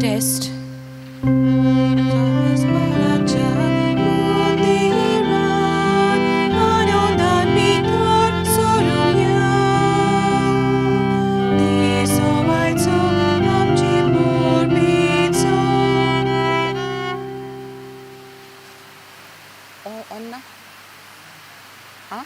Test. On ना? आं?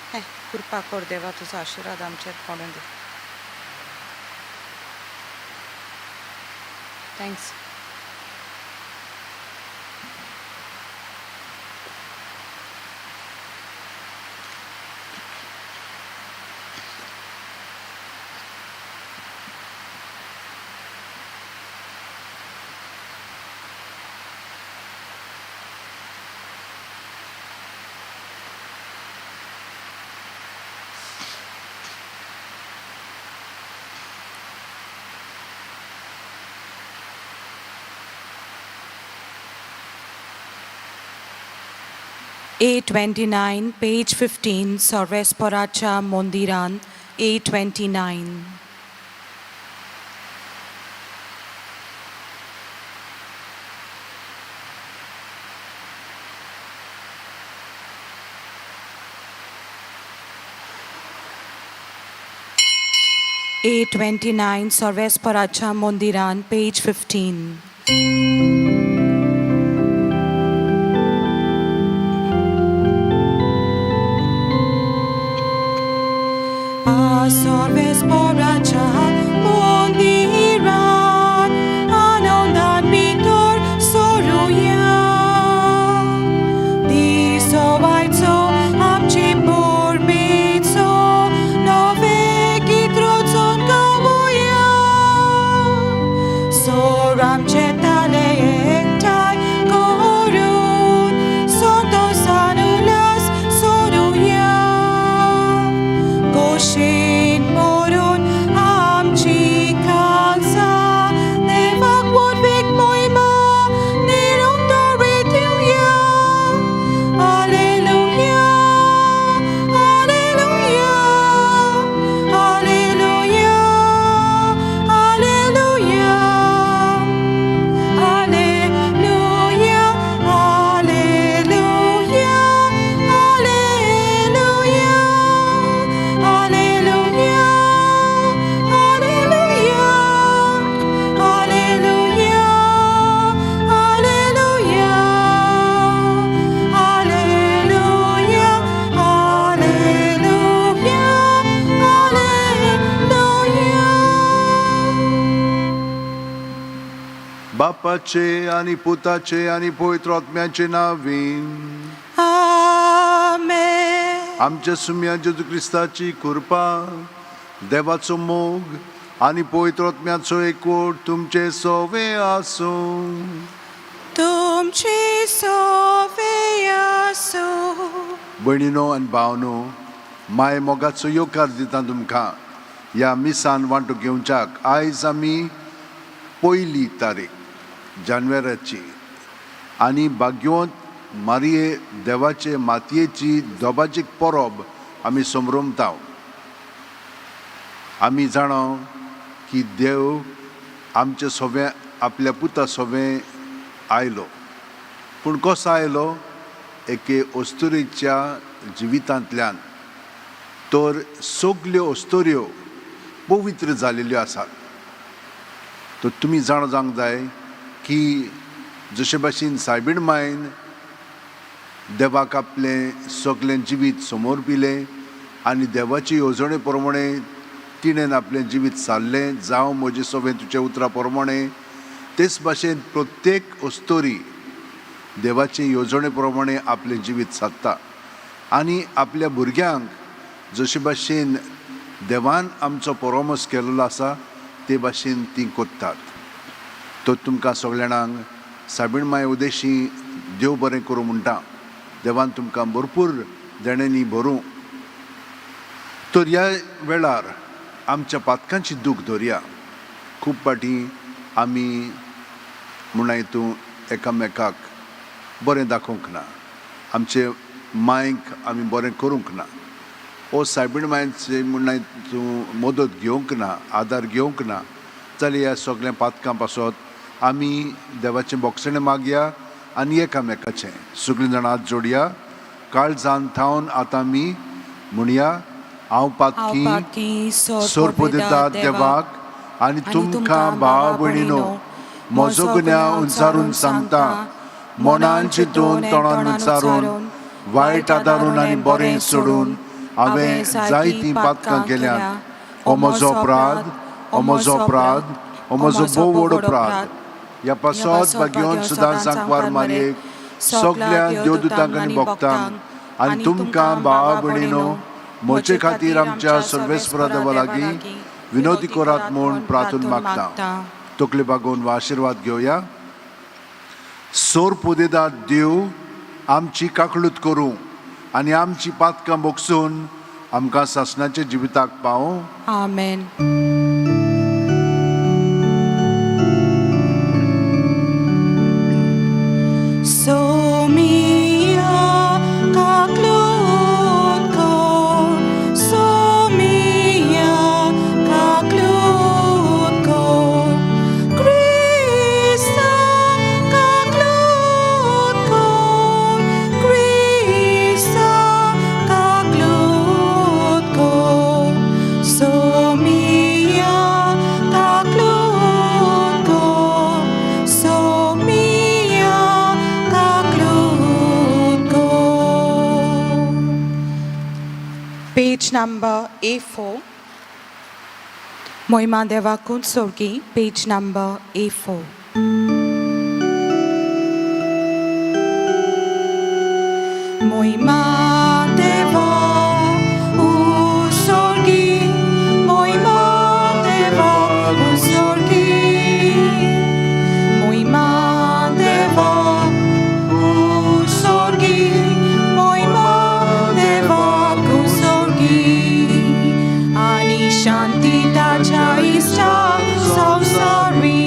हे कृपा कर देवा, तुजो आशिर्वाद आमचेर पडूं दी. Thanks. A29, page 15, Sarvesporacha Mondiran, A29. A29, Sarvesporacha Mondiran, page 15. Sarvesporacha Mondiran, Anondan Bitor Soruya. Disovaitso Amchi Purmitso, Nove Gitrotson Gawoya. Soram Chetale Ektai Korun, Sonto Sanulas Soruya. Goshin Morun Amchi Kalsa, Devak Wadvik Moima, Nirundarituya. Alleluia, Alleluia, Alleluia, Alleluia. Alleluia, Alleluia, Alleluia, Alleluia, Alleluia, Alleluia, Alleluia, Alleluia, Alleluia, Alleluia. बापाचे आणि पुताचे आणि पवित्र आत्म्याचे नावीन. Amen. आमच्या सुम्या जेजू क्रिस्ताची कृपा, देवाचो मोग आणि पवित्र आत्म्याचो एकवट तुमचे सोवे आसूं. तुमची सोवे आसूं. भयणीनो आनी भावनो, माय मोगाचो येवकार दिता तुमकां ह्या मिसान वांटो घेवच्याक. आयज आमी पयली तारीख जानेवाराची आनी भाग्यवंत मारिये देवाचे मातयेची दोबाजीक परब आमी समरमता. आमी जाणा की देव आमचे सोवे आपल्या पुता सोवे आयलो, पूण कसो आयलो? एके अस्तुरेच्या जिवितांतल्यान. तर सगल्यो अस्तोऱ्यो पवित्र जालेल्यो आसात. तर तुमी जाणा जावंक जाय की जशे भाशेन सायबीण मायन देवाक आपलें सगलें जिवीत समर्पिलें आनी देवाचे येवजणे प्रमाणे तिणें आपलें जिवीत सारलें, जावं म्हजें सगळें तुज्या उतरा प्रमाणे, तेच भाशेन प्रत्येक अस्तोरी देवाचे येवजणे प्रमाणे आपलें जिवीत सादता आनी आपल्या भुरग्यांक जशे भाशेन देवान आमचो परामर्श केल्लो आसा ते भाशेन तीं करतात. तर तुमकां सगल्या जाणांक सायबीण माय उदेशी देव बरें करूं म्हणटा. देवान तुमकां भरपूर देण्यांनी भरूं. तर ह्या वेळार आमच्या पातकांची दूख धरया. खूब फावटी आमी म्हणा तूं एकामेकाक बरें दाखोवंक ना, आमचे मायक आमी बरें करूंक ना, ओ सायबीण मायचे म्हणा तूं मदत घेवंक ना, आदार घेवंक ना, जाल्यार ह्या सगळ्या पातकां पासत आमी देवाचें बोगसणें मागया आनी एकामेकाचें. सगळीं जाणां हात जोडया, काळजान थावन आतां आमी म्हणया, हांव पातकी सोरपदिता देवाक आनी तुमकां भाव भयणीनो म्हजो गुन्यांव उंचारून सांगता, मनान चिंतून तोंडान उच्चारून वायट आदारून आनी बरें सोडून हांवें जायतीं पातकां केल्यांत. हो म्हजो अपराध, हो म्हजो अपराध, हो म्हजो भोव व्हड अपराध. ह्या पासत भाग्योन सदां सांकवार मारयेक सगल्या देवदूतांक आनी भक्तांक आनी तुमकां भाव भयणीनो म्हजे खातीर आमच्या सर्वेस्परा देवा लागीं विनोदी करात म्हूण प्रार्थना मागता. तकले बागोवन वा आशिर्वाद घेवया. सोर पुदेदात देव आमची काकळूत करूं आनी आमची पातकां बोगसून आमकां सासणाच्या जिविताक पावूं. आमेन. Somia kaklut ko, Somia kaklut ko, Krista kaklut ko, Krista kaklut ko, Somia kaklut ko, Somia kaklut ko. Page number A4. Moima Deva Kunsorgi, page number A4. Moima Deva Usorgi, Moima Deva Usorgi, Moima Deva Usorgi, Moima Deva Usorgi. आणि शांती ताच्या इश्टा संवसारी.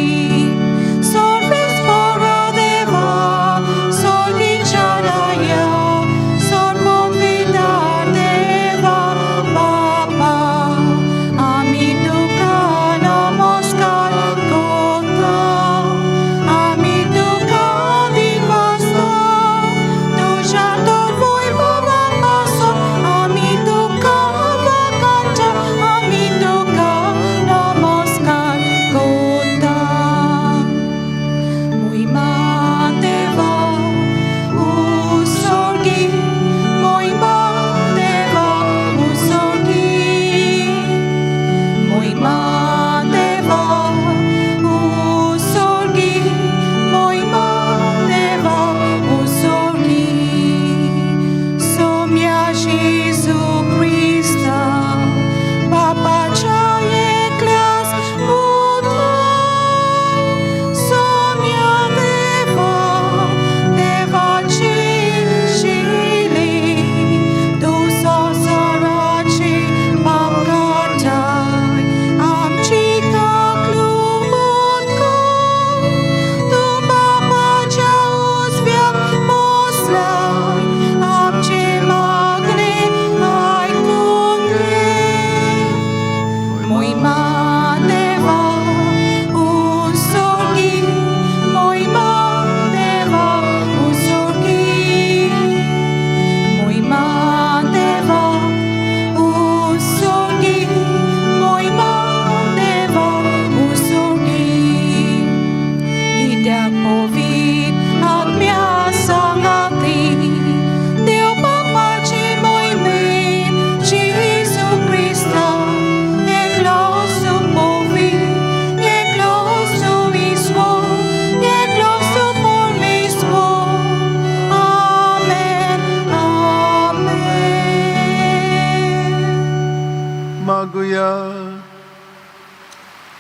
मागुया.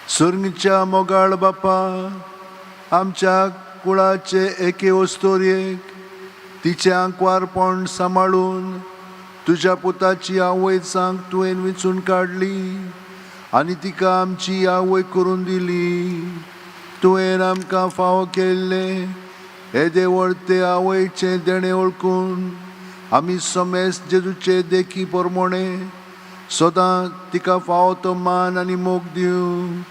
सोर्गच्या मोगाळ बापा, आमच्या कुळाचे एके अस्तोरयेक तिचें आंकवारपण सांबाळून तुज्या पुताची आवय सांग तुवें विंचून काडली आनी तिका आमची आवय करून दिली. तुवें आमकां फावो केल्लें येदे व्हड आवयचें देणें वळखून आमी समेस्त जेजूचे देखी प्रमाणे सदां तिका फावो तो मान आनी मोग दिवं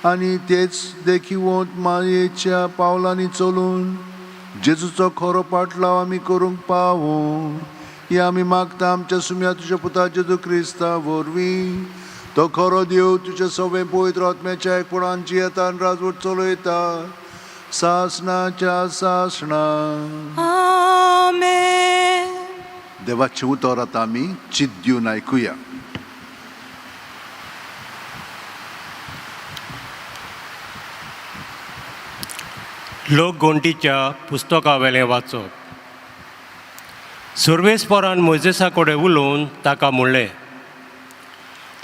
आनी तेच देखी वत मायेच्या पावलांनी चलून जेजूचो खरो पाटलाव आमी करूंक पावूं. ही आमी मागता आमच्या सुम्या तुज्या पुता जेजू क्रिस्ता वरवीं. तो खरो देव तुज्या सवें पवित्र आत्म्याच्या एकपणान जियेता आनी राजवट चलयता सासणाच्या सासणा. आमेन. देवाचें उतर आतां आमी चित दिवन आयकुया. लोकगोंटीच्या पुस्तकावेलें वाचप. सुर्वेस्पोरान मोजेसा कडेन उलोवन ताका म्हणलें,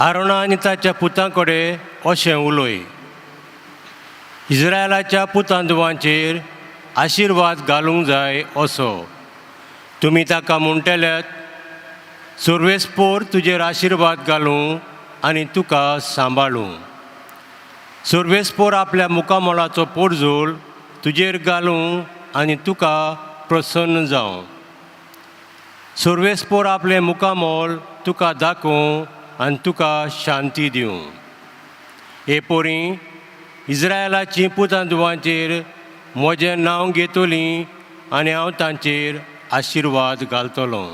आरोणा आनी ताच्या पुतां कडेन अशें उलय, इस्रायलाच्या पुतांदवांचेर आशिर्वाद घालूंक जाय असो तुमी ताका म्हणटल्यात, सुर्वेस्पोर तुजेर आशिर्वाद घालूं आनी तुका सांबाळूं. सुर्वेस्पोर आपल्या मुखामळाचो पोरजोल तुजेर घालूं आनी तुका प्रसन्न जावं. सुर्वेस्पोर आपलें मुखामोल तुका दाखोवं आनी तुका शांती दिवं. हे पोरी इस्रायलाचीं पुतां धुवांचेर म्हजें नांव घेतलीं आनी हांव तांचेर आशिर्वाद घालतलो.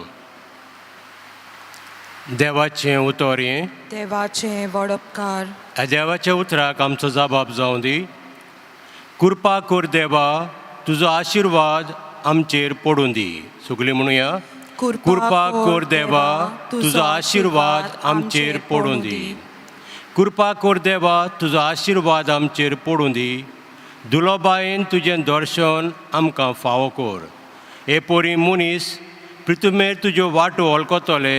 देवाचें उतर हें. देवाचें व्हड उपकार. ह्या देवाच्या उतराक आमचो जबाब जावं दी. कृपा कर देवा, तुजो आशिर्वाद आमचेर पडूं दी. सगळीं म्हणुया, कृपा कर देवा, तुजो आशिर्वाद आमचेर पडूं दी. कृपा कर देवा, तुजो आशिर्वाद आमचेर पडूं दी. दुलोबायेन तुजें दर्शन आमकां फावो कर. हे पोरी मनीस पृथ्वीर तुज्यो वाटो वळखतले,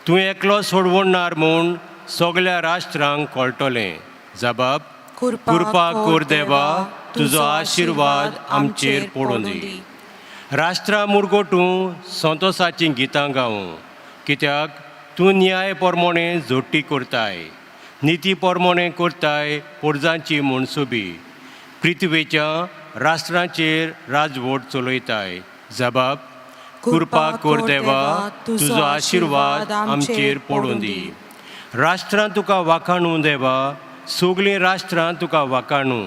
तूं एकलो सोडवणार म्हूण सगल्या राष्ट्रांक कळटलें. जबाब, कृपा कर देवा, तुजो आशिर्वाद आमचेर पडूं दी. राष्ट्रां मुरगोटूं संतोसाचीं गितां गावूं, कित्याक तूं न्याय प्रमाणे जोडटी करताय, निती प्रमाणे करताय पोरजांची मनसुबी. पृथ्वेच्या राष्ट्रांचेर राजवट चलयताय. जबाब, कृपा कर देवा, तुजो आशिर्वाद आमचेर पडूं दी. राष्ट्रां तुका वाखाणूं देवा, सगळीं राष्ट्रां तुका वाखाणूं.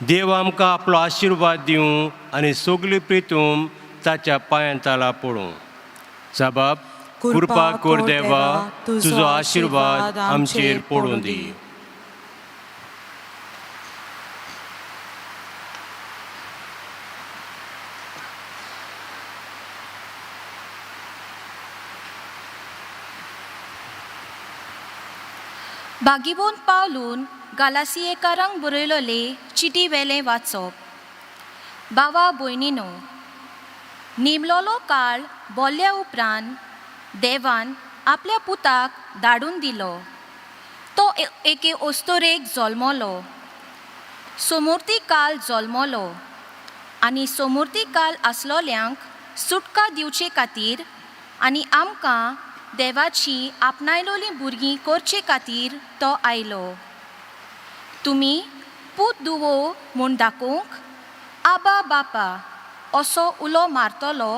देव आमकां आपलो आशिर्वाद दिवं आनी सगळी प्रितूम ताच्या पांयां ताला पडूं. जबाब, कृपा कर देवा, तुजो आशिर्वाद आमचेर पडूं दी. बागीबोन पावलून गालासियेकारांक बरयलोले चिटी वेलें वाचप. बावा भयणीनो, नेमलोलो काळ बोल्ल्या उपरांत देवान आपल्या पुताक धाडून दिलो. तो एके ओस्तोरेक जल्मलो, सोमुर्ती काल जल्मलो आनी सोमुर्ती काल आसलोल्यांक सुटका दिवचे खातीर आनी आमकां देवाची आपणायलोलीं भुरगीं करचे खातीर तो आयलो. तुमी पूत दुवो म्हूण दाखोवंक आबा बापा असो उलो मारतलो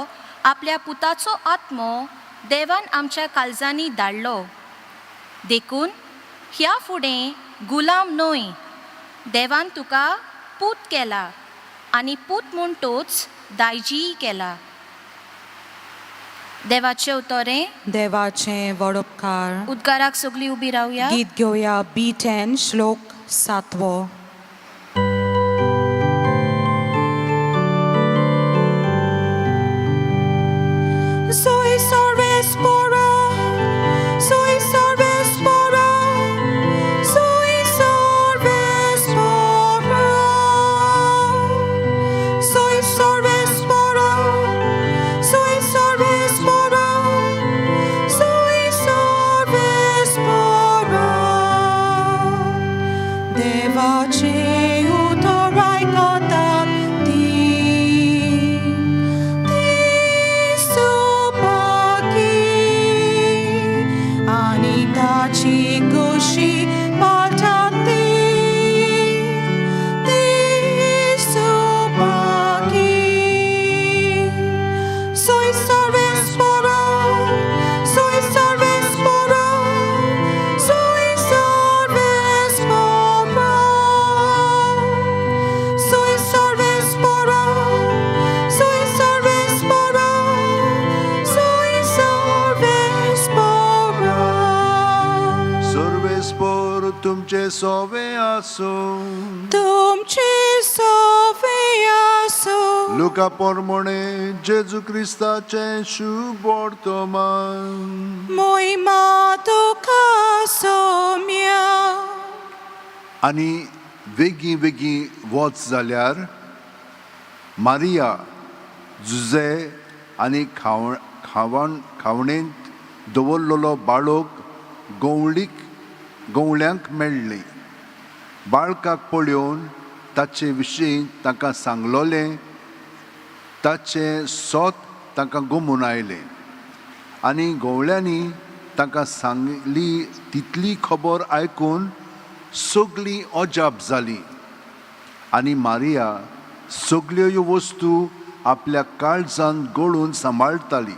आपल्या पुताचो आत्मो देवान आमच्या काळजांनी धाडलो. देखून ह्या फुडें गुलाम न्हय, देवान तुका पूत केला आनी पूत म्हणटोच दायजीय केला. देवाचें उतरें. देवाचें व्हड उपकार. उद्गाराक सगळीं उबी रावया. गीत घेवया बी 10 श्लोक सातवो. Soy sorvespora, soy sorvespora, soy sorvespora. Soy sorvespora, soy sorvespora, soy sorvespora. देवाची गोशी पाठांती दिसुपाकी. Soy salvespora, soy salvespora, soy salvespora. Soy salvespora, soy salvespora, soy salvespora. सर्वेस्पोर तुमचे सोवे आसूं. तुमचे सोवे आसूं. लुका पोरमोणे जेजू क्रिस्ताचें शुभ वर्तमान. मोहिमा तुका सोम्या. आनी वेगीं वेगीं वच जाल्यार मारिया जुजे आनी खावण खावण खावणेंत दवरलेलो बाळक गंवळीक गंवळ्यांक मेळ्ळी. बाळकाक पळोवन ताचे विशीं तांकां सांगलोलें ताचें सोत तांकां गोमून आयलें आनी गवळ्यांनी तांकां सांगली तितली खबर आयकून सगळीं अजाप जालीं. आनी मारिया सगल्यो ह्यो वस्तू आपल्या काळजान गळून सांबाळटाली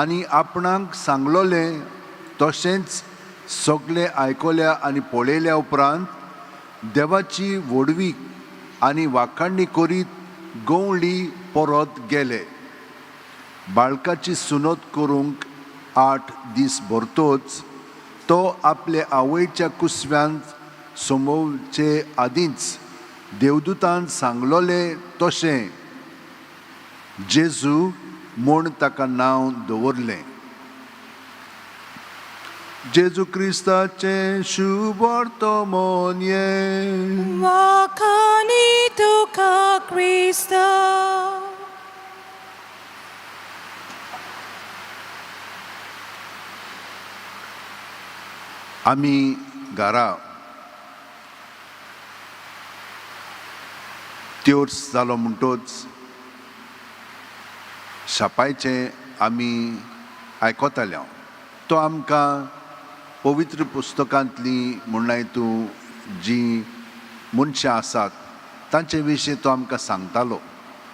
आनी आपणाक सांगलोलें तशेंच सगळें आयकल्या आनी पळयल्या उपरांत देवाची व्हडवीक आनी वाखाणणी करीत गंवळी परत गेले. बाळकाची सुनत करूंक 8 दीस भरतोच तो आपले आवयच्या कुसव्यांत समोवचे आदींच देवदूतान सांगलोलें तशें जेजू म्हूण ताका नांव दवरलें. जेजू क्रिस्ताचें शुभ वर्तमान हें. वाखाणी तुका क्रिस्ता. आमी घरा त्योर्स जालो म्हणटोच शापायचें आमी आयकताले. तो आमकां पवित्र पुस्तकांतलीं म्हणल्यार तूं जीं मनशां आसात तांचे विशीं तो आमकां सांगतालो.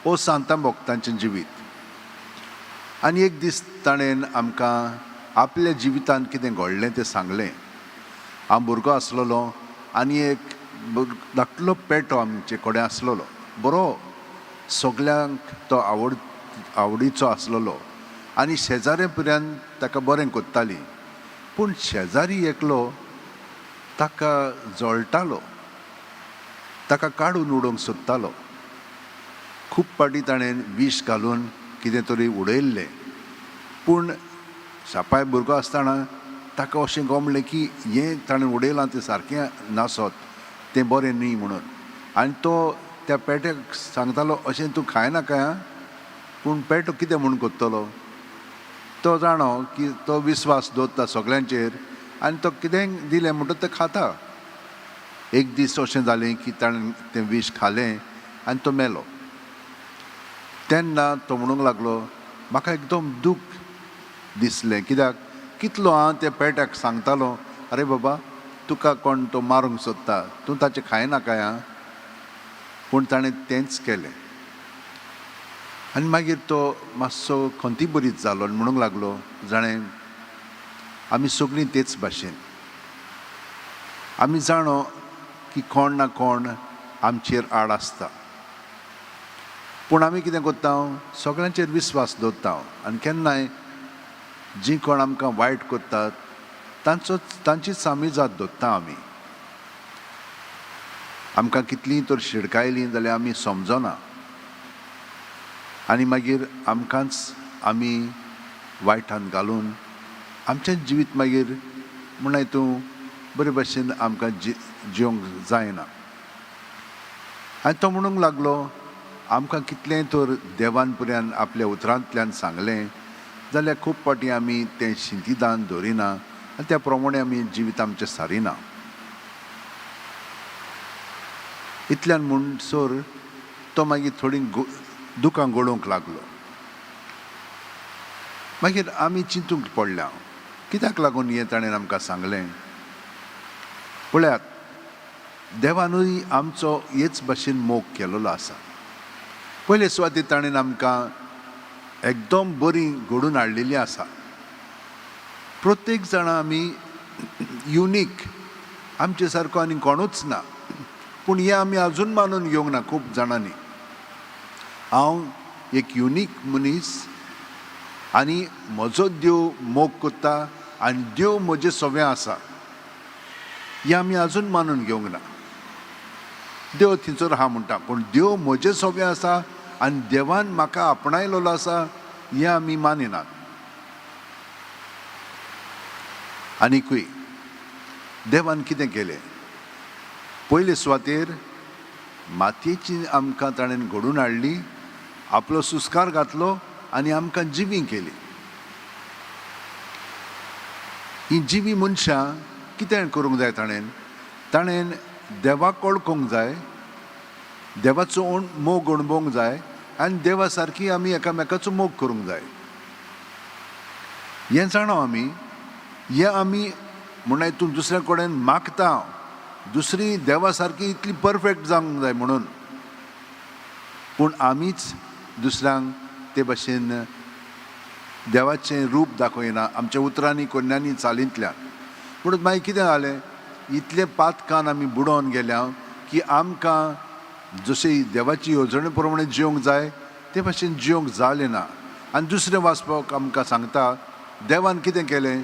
ओ सांतां भक्तांचें जिवीत. आनी एक दीस ताणें आमकां आपल्या जिवितांत कितें घडलें तें सांगलें. हांव भुरगो आसलेलो आनी एक धाकटलो पेटो आमचे कडेन आसलेलो. बरो सगल्यांक तो आवडीचो आसलेलो आनी शेजाऱ्या पर्यंत ताका बरें कोत्तालीं. पूण शेजारी एकलो ताका जळटालो, ताका काडून उडोवंक सोदतालो. खूब फावटी ताणें विश घालून कितें तरी उडयल्लें. पूण सापाय भुरगो आसतना ताका अशें गमलें की हें ताणें उडयलां तें सारकें नासत, तें बरें न्ही म्हणून. आनी तो त्या पेट्याक सांगतालो अशें तूं खायनाका आं. पूण पेटो कितें म्हूण कोत्तलो, तो जाणो की तो विस्वास दवरता सगल्यांचेर आनी तो कितेंय दिलें म्हणटच तें खाता. एक दीस अशें जालें की ताणें तें विश खालें आनी तो मेलो. तेन्ना तो म्हणूंक लागलो म्हाका एकदम दूख दिसलें, कित्याक कितलो हांव त्या पेट्याक सांगतालो अरे बाबा तुका कोण तो मारूंक सोदता, तूं ताचें खायनाका आं. पूण ताणें तेंच केलें. आनी मागीर तो मातसो खंती बरीच जालो आनी म्हणूंक लागलो जाणें आमी सगळीं तेच भाशेन, आमी जाणो की कोण ना कोण आमचेर आड आसता, पूण आमी कितें करता सगळ्यांचेर विस्वास दवरता आनी केन्नाय जीं कोण आमकां वायट करतात तांचीच आमी जात दवरता. आमी आमकां कितलीं तर शिडकायलीं जाल्यार आमी समजना आनी मागीर आमकांच आमी वायटान घालून आमचें जिवीत मागीर म्हणल्यार तूं बरे भाशेन आमकां जिवंक जायना. आनी तो म्हणूंक लागलो आमकां कितलें तर देवान पर्यान आपल्या उतरांतल्यान सांगलें जाल्यार खूब फावटी आमी तें शिंतीदान दवरिना आनी त्या प्रमाणे आमी जिवीत आमचें सारिना. इतल्यान म्हणसर तो मागीर थोडी दुकां गळोवंक लागलो. मागीर आमी चिंतूंक पडल्या कित्याक लागून हें ताणें आमकां सांगलें? पळयात, देवानूय आमचो हेच भाशेन मोग केलेलो आसा. पयले सुवातेर ताणें आमकां एकदम बरी घडून हाडलेली आसा. प्रत्येक जाणां आमी युनीक, आमचे सारको आनी कोणूच ना. पूण हें आमी आजून मानून घेवंक ना खूब जाणांनी. हांव एक युनीक मनीस आनी म्हजो देव मोग करता आनी देव म्हजे सवें आसा, हें आमी आजून मानून घेवंक ना. देव थंयसर आहा म्हणटा, पूण देव म्हजे सवें आसा आनी देवान म्हाका आपणायलेलो आसा हें आमी मानिनात. आनिकूय देवान कितें केलें? पयले सुवातेर मातयेची आमकां ताणें घडोवन हाडली, आपलो सुस्कार घातलो आनी आमकां जिवीं केली. ही जिवीं मनशां कितें करूंक जाय? ताणें ताणें देवाक वळखूंक जाय, देवाचो मोग अणभवंक जाय आनी देवा सारकी आमी एकामेकाचो मोग करूंक जाय. हें जाणा आमी, हें आमी म्हणल्यार तूं दुसऱ्या कडेन मागता हांव दुसरी देवा सारकी इतली परफेक्ट जावंक जाय म्हणून, पूण आमीच दुसऱ्यांक ते भाशेन देवाचें रूप दाखयना आमच्या उतरांनी, कोन्यांनी, चालींतल्यान. म्हणून मागीर कितें जालें? इतलें पातकान आमी बुडोवन गेल्या की आमकां जशी देवाची येवजणे प्रमाणे जिवंक जाय ते भाशेन जिवंक जालें ना. आनी दुसरें वाचपाक आमकां सांगता देवान कितें केलें?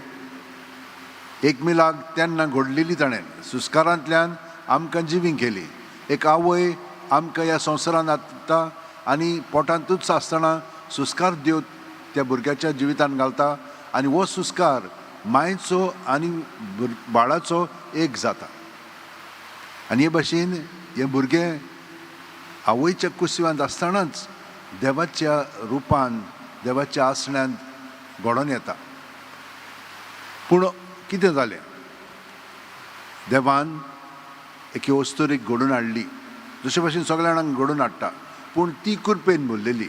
एक मिलाक तेन्ना घडलेली ताणें सुस्कारांतल्यान आमकां जिवीं केली. एक आवय आमकां ह्या संवसारांत हाडटा आनी पोटांतूच आसतना सुस्कार देव त्या भुरग्याच्या जिवितान घालता आनी हो सुस्कार मायचो आनी बाळाचो एक जाता. आनी हे भाशेन हें भुरगें आवयच्या कुसव्यांत आसतनाच देवाच्या रुपान, देवाच्या आसण्यांत घडोवन येता. पूण कितें जालें? देवान एके अस्तुरीक घडोवन हाडली, जशे भाशेन सगळ्या जाणांक घडोवन हाडटा, पूण ती कृपेन भरलेली.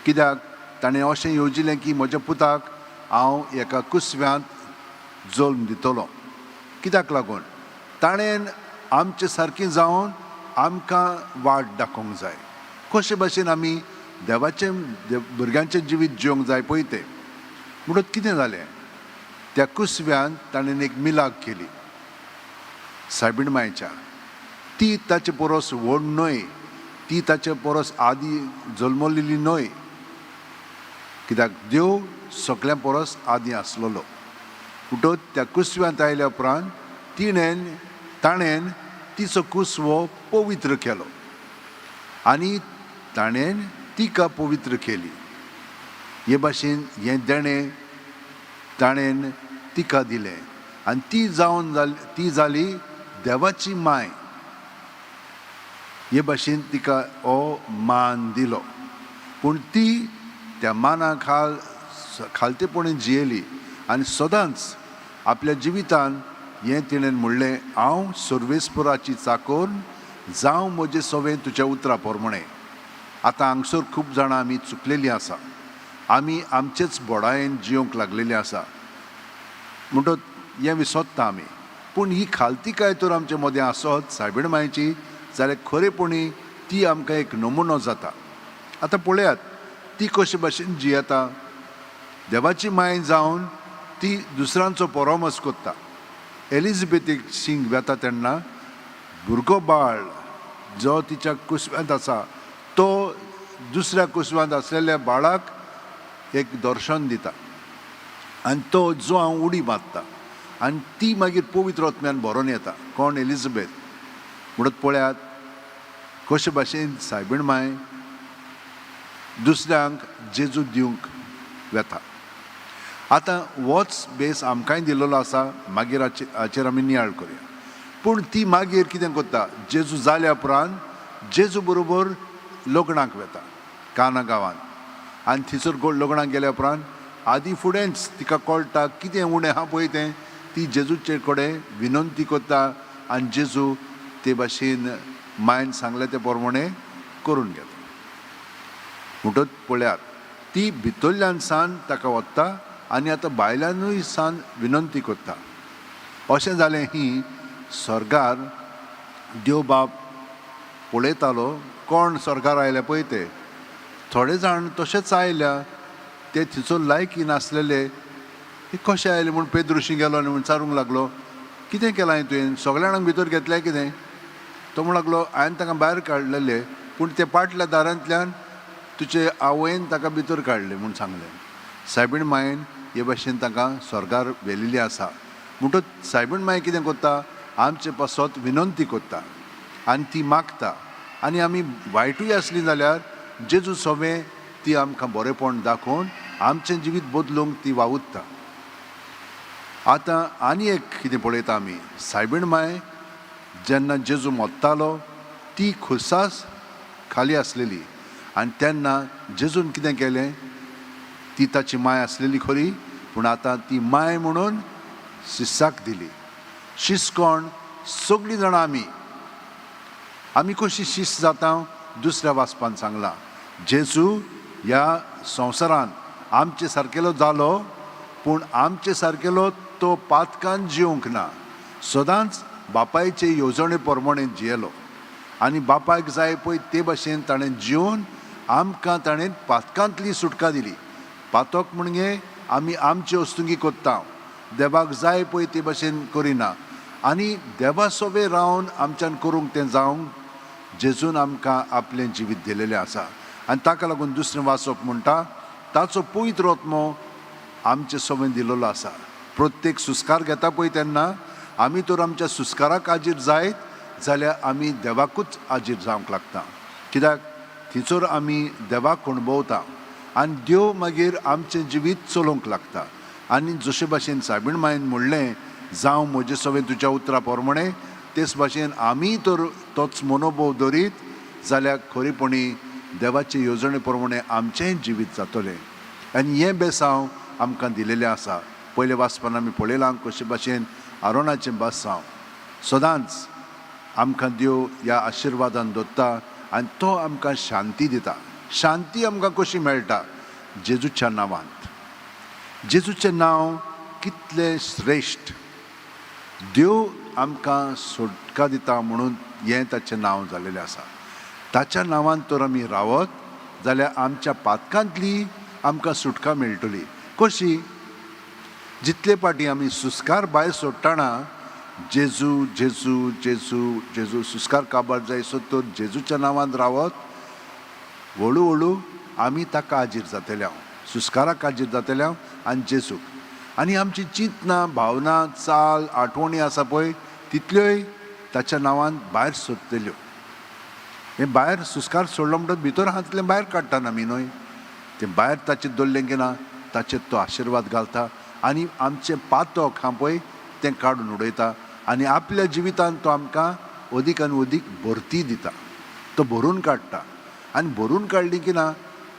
कित्याक ताणें अशें येवजिलें की म्हज्या पुताक हांव एका कुसव्यांत जल्म दितलो. कित्याक लागून? ताणें आमचे सारकी जावन आमकां वाट दाखोवंक जाय, कशे भाशेन आमी देवाचें भुरग्यांचें जिवीत जिवंक जाय पळय तें. म्हणून कितें जालें? त्या कुसव्यान ताणें एक मिलाग केली सायबीण मायच्या. ती ताचे परस व्हड न्हय, ती ताचे परस आदी जल्मलेली न्हय, कित्याक देव सगळ्यां परस आदी आसलेलो. म्हणटच त्या कुसव्यांत आयल्या उपरांत तिणें ताणें तिचो कुसवो पवित्र केलो आनी ताणें तिका पवित्र केली. हे भाशेन हें देणें ताणें तिका दिलें आनी ती जावन जाली, ती जाली देवाची माय. हे भाशेन तिका हो मान दिलो, पूण ती त्या माना खालतेपणी जियेली आनी सदांच आपल्या जिवितान हें तिणें म्हणलें, हांव सर्वेस्पराची चाकोर जावं म्हजें सवें तुज्या उतरा प्रमाणें. आतां हांगसर खूब जाणां आमी चुकलेलीं आसा, आमी आमचेच बोडायेन जिवंक लागलेलीं आसा, म्हणटच हें विसरता आमी. पूण ही खालतिकाय तर आमचे मदें आसत सायबीण मायची जाल्यार खरेपणी ती आमकां एक नमुनो जाता. आतां पळयात ती कशे भाशेन जियेता. देवाची माय जावन ती दुसऱ्यांचो परामर्श करता. एलिझाबेथीक शिंग वेता तेन्ना भुरगो बाळ जो तिच्या कुसव्यांत आसा तो दुसऱ्या कुसव्यांत आसलेल्या बाळाक एक दर्शन दिता आनी तो जो हांव उडी मारता आनी ती मागीर पवित्र आत्म्यान भरोन येता. कोण? एलिझाबेथ. म्हणत पळयात कशे भाशेन सायबीण माय दुसऱ्यांक जेजू दिवंक वेता. आतां होच बेस आमकांय दिल्लो आसा, मागीर हाचेर आमी नियाळ करुया. पूण ती मागीर कितें करता? जेजू जाल्या उपरांत जेजू बरोबर लग्नाक वेता काना गांवांत आनी थंयसर लग्नाक गेल्या उपरांत आदी फुडेंच तिका कळटा कितें उणें आहा पळय तें, ती जेजूचे कडेन विनंती करता आनी जेजू ते भाशेन मायन सांगलें ते प्रमाणें करून घेता. म्हणटच पळयात ती भितरल्यान सान ताका वता आनी आतां बायलांनूय सान विनंती करता. अशें जालें ही स्वर्गार देव बाप पळयतालो कोण स्वर्गार आयले पळय ते थोडे जाण तशेंच आयल्या ते थंयसर लायकी नासलेले हे कशे आयले म्हूण पेद्रुशी गेलो आनी विचारूंक लागलो कितें केलां तुवें सगळ्या जाणांक भितर घेतलें कितें. तो म्हणूंक लागलो हांवें ताका भायर काडलेले पूण ते पाटल्या दारांतल्यान तुजे आवयन ताका भितर काडलें म्हूण सांगलें. सायबीण मायन हे भाशेन तांकां स्वर्गार व्हेलेली आसा. म्हणटच सायबीण माय कितें करता आमचे पासत विनंती करता आनी ती मागता आनी आमी वायटूय आसली जाल्यार जेजू सवें ती आमकां बरेंपण दाखोवन आमचें जिवीत बदलूंक ती वावुरता. आतां आनी एक कितें पळयता आमी सायबीण माय जेन्ना जेजू मोत्तालो ती खुर्सास खाली आसलेली आनी तेन्ना जेजून कितें केलें ती ताची माय आसलेली खरी पूण आतां ती माय म्हणून शिसाक दिली. शिस कोण सगळीं जाणां आमी आमी कशी शिस जाता दुसऱ्या वाचपान सांगलां जेजू ह्या संवसारान आमचे सारकेलो जालो पूण आमचे सारकेलो तो पातकान जिवंक ना सदांच बापायचे येवजणे प्रमाणे जियेलो आनी बापायक जाय पळय ते भाशेन ताणें जिवन आमकां ताणें पातकांतली सुटका दिली. पातक म्हणजे आमी आमचे वस्तुंगी करता देवाक जाय पळय ते भाशेन करिना आनी देवा सोबे रावन आमच्यान करूंक तें जावंक जेजून आमकां आपलें जिवीत दिलेलें आसा. आनी ताका लागून दुसरें वाचप म्हणटा ताचो पवित्र आत्मो आमचे सोबेन दिलेलो आसा. प्रत्येक सुस्कार घेता पळय तेन्ना आमी तर आमच्या सुस्काराक आजीर जायत जाल्यार आमी देवाकूच आजीर जावंक लागता कित्याक थंयसर आमी देवाक अणभवता आनी देव मागीर आमचें जिवीत चलोवंक लागता. आनी जशे भाशेन सायबीण मायन म्हणलें जावं म्हजे सवें तुज्या उतरा प्रमाणे तेच भाशेन आमी तर तोच मनोभोव दरीत जाल्यार खरेपणी देवाचे येवजणे प्रमाणे आमचेंय जिवीत जातलें. आनी हें बेसांव आमकां दिलेलें आसा. पयले वाचपान आमी पळयलां कशे भाशेन आरोणाचें बेसांव सदांच आमकां देव ह्या आशिर्वादान दवरता आनी तो आमकां शांती दिता. शांती आमकां कशी मेळटा जेजूच्या नांवांत. जेजूचें नांव कितलें श्रेश्ठ. देव आमकां सुटका दिता म्हणून हें ताचें नांव जालेलें आसा. ताच्या नांवान तर आमी रावत जाल्यार आमच्या पातकांतली आमकां सुटका मेळटली. कशी जितले पाटी आमी सुस्कार भायर सोडटना जेजू जेजू जेजू जेजू सुस्कार काबार जायसो तर जेजूच्या नांवान रावत हळू हळू आमी ताका आजीर जातले हांव सुस्काराक आजीर जातले हांव आनी जेजूक. आनी आमची चिंतना भावना चाल आठवणी आसा पळय तितल्योय ताच्या नांवान भायर सोदतल्यो. हें भायर सुस्कार सोडलो म्हणटच भितर आहा तितलें भायर काडटा आमी न्हय तें भायर ताचेर दवरलें की ना ताचेर तो आशिर्वाद घालता आनी आमचें पातक आहा पळय तें काडून उडयता आनी आपल्या जिवितांत तो आमकां अदीक आनी अदीक भरती दिता. तो भरून काडटा आनी भरून काडली की ना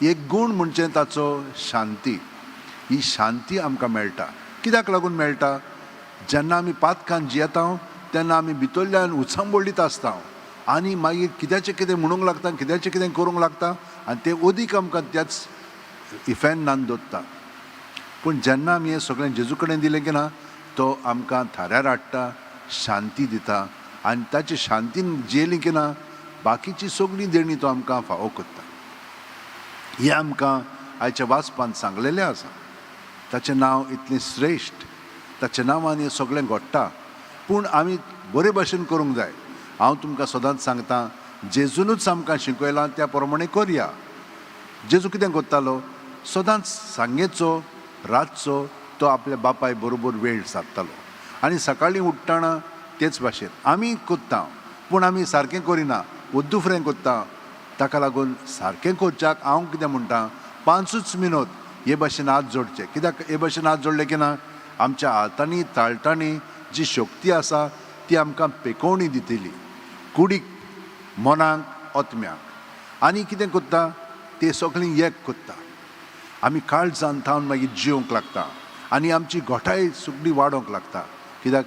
एक गूण म्हणजे ताचो शांती. ही शांती आमकां मेळटा. कित्याक लागून मेळटा जेन्ना आमी पातकान जियेता तेन्ना आमी भितरल्यान उचांबळीत आसता आनी मागीर कित्याचें कितें म्हणूंक लागता कित्याचें कितें करूंक लागता आनी तें अदीक आमकां त्याच इफेन्नान दवरता. पूण जेन्ना आमी हें सगळें जेजू कडेन दिलें की ना तो आमकां थाऱ्यार हाडटा शांती दिता आनी ताचे शांतीन जियेली की ना बाकीची सगळीं देणी तो आमकां फावो करता. हें आमकां आयच्या वाचपान सांगलेलें आसा. ताचें नांव इतलें श्रेश्ठ ताच्या नांवान हें सगळें घडटा पूण आमी बरे भाशेन करूंक जाय. हांव तुमकां सदांच सांगता जेजूनूच आमकां शिकयलां त्या प्रमाणे करया. जेजू कितें करतालो सदांच सांगेचो रातचो तो आपल्या बापाय बरोबर वेळ सारतालो आनी सकाळीं उठ्ठना तेच भाशेन आमी करता पूण आमी सारकें करिना उद्दुफरें करता. ताका लागून सारकें करच्याक हांव कितें म्हणटा 5 मिनट हे भाशेन हात जोडचे. कित्याक हे भाशेन हात जोडले की ना आमच्या हातांनी ताळटांनी जी शक्ती आसा ती आमकां पेकोवणी दितली कुडीक मनाक आत्म्याक. आनी कितें करता ते सगळीं एक करता. आमी काळजान थावन मागीर जिवंक लागता आनी आमची घटाय सगळी वाडोवंक लागता. कित्याक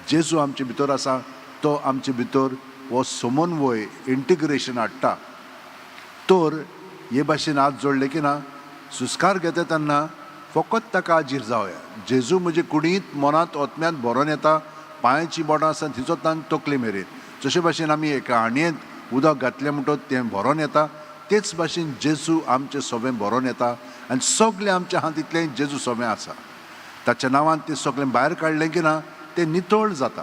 जेजू आमचे भितर आसा तो आमचे भितर हो समन्वय इंटिग्रेशन हाडटा. तर हे भाशेन हात जोडले की ना सुस्कार घेता तेन्ना फकत ताका आजीर जावया. जेजू म्हजे कुडींत, मनांत, ओतम्यांत भरोन येता. पांयाची बोटां आसा तिचो तान तकले मेरेन. जशे भाशेन आमी एका हांडयेंत उदक घातलें म्हणटच तें भरोन येता, तेच भाशेन जेजू आमचें सगळें भरोन येता आनी सगळें आमच्या आहा तितलें जेजू सगळें आसा. ताच्या नांवान तें सगळें भायर काडलें की ना तें नितळ जाता.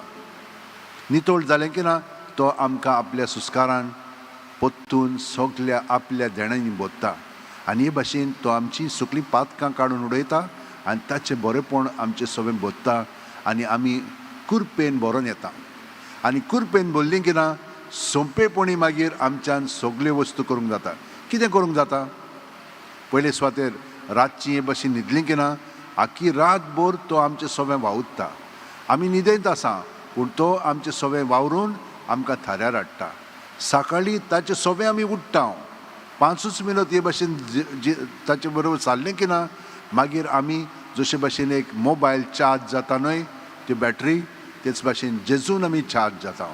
नितळ जालें की ना तो आमकां आपल्या सुस्कारान पोत्तून सगल्या आपल्या देण्यांनी बोधता आनी हे भाशेन तो आमची सगळीं पातकां काडून उडयता आनी ताचें बरेंपण आमचें सगळें बोधता आनी आमी कुरपेन भरोन येता. आनी कुरपेन भरली की ना सोंपेपणी मागीर आमच्यान सगल्यो वस्तू करूंक जाता. कितें करूंक जाता? पयले सुवातेर रातची हे भाशेन न्हिदली की ना आखी रातभर तो आमचें सगळें वावुरता. आमी न्हिदेंत आसा पूण तो आमचें सगळें वावरून आमकां थाऱ्यार हाडटा. सकाळीं ताचें सगळें आमी उठ्ठा. 5 मिनट हे भाशेन ताचे बरोबर चाललें की ना मागीर आमी जशे भाशेन एक मोबायल चार्ज जाता न्हय ती बॅटरी, तेच भाशेन जेजून आमी चार्ज जाता.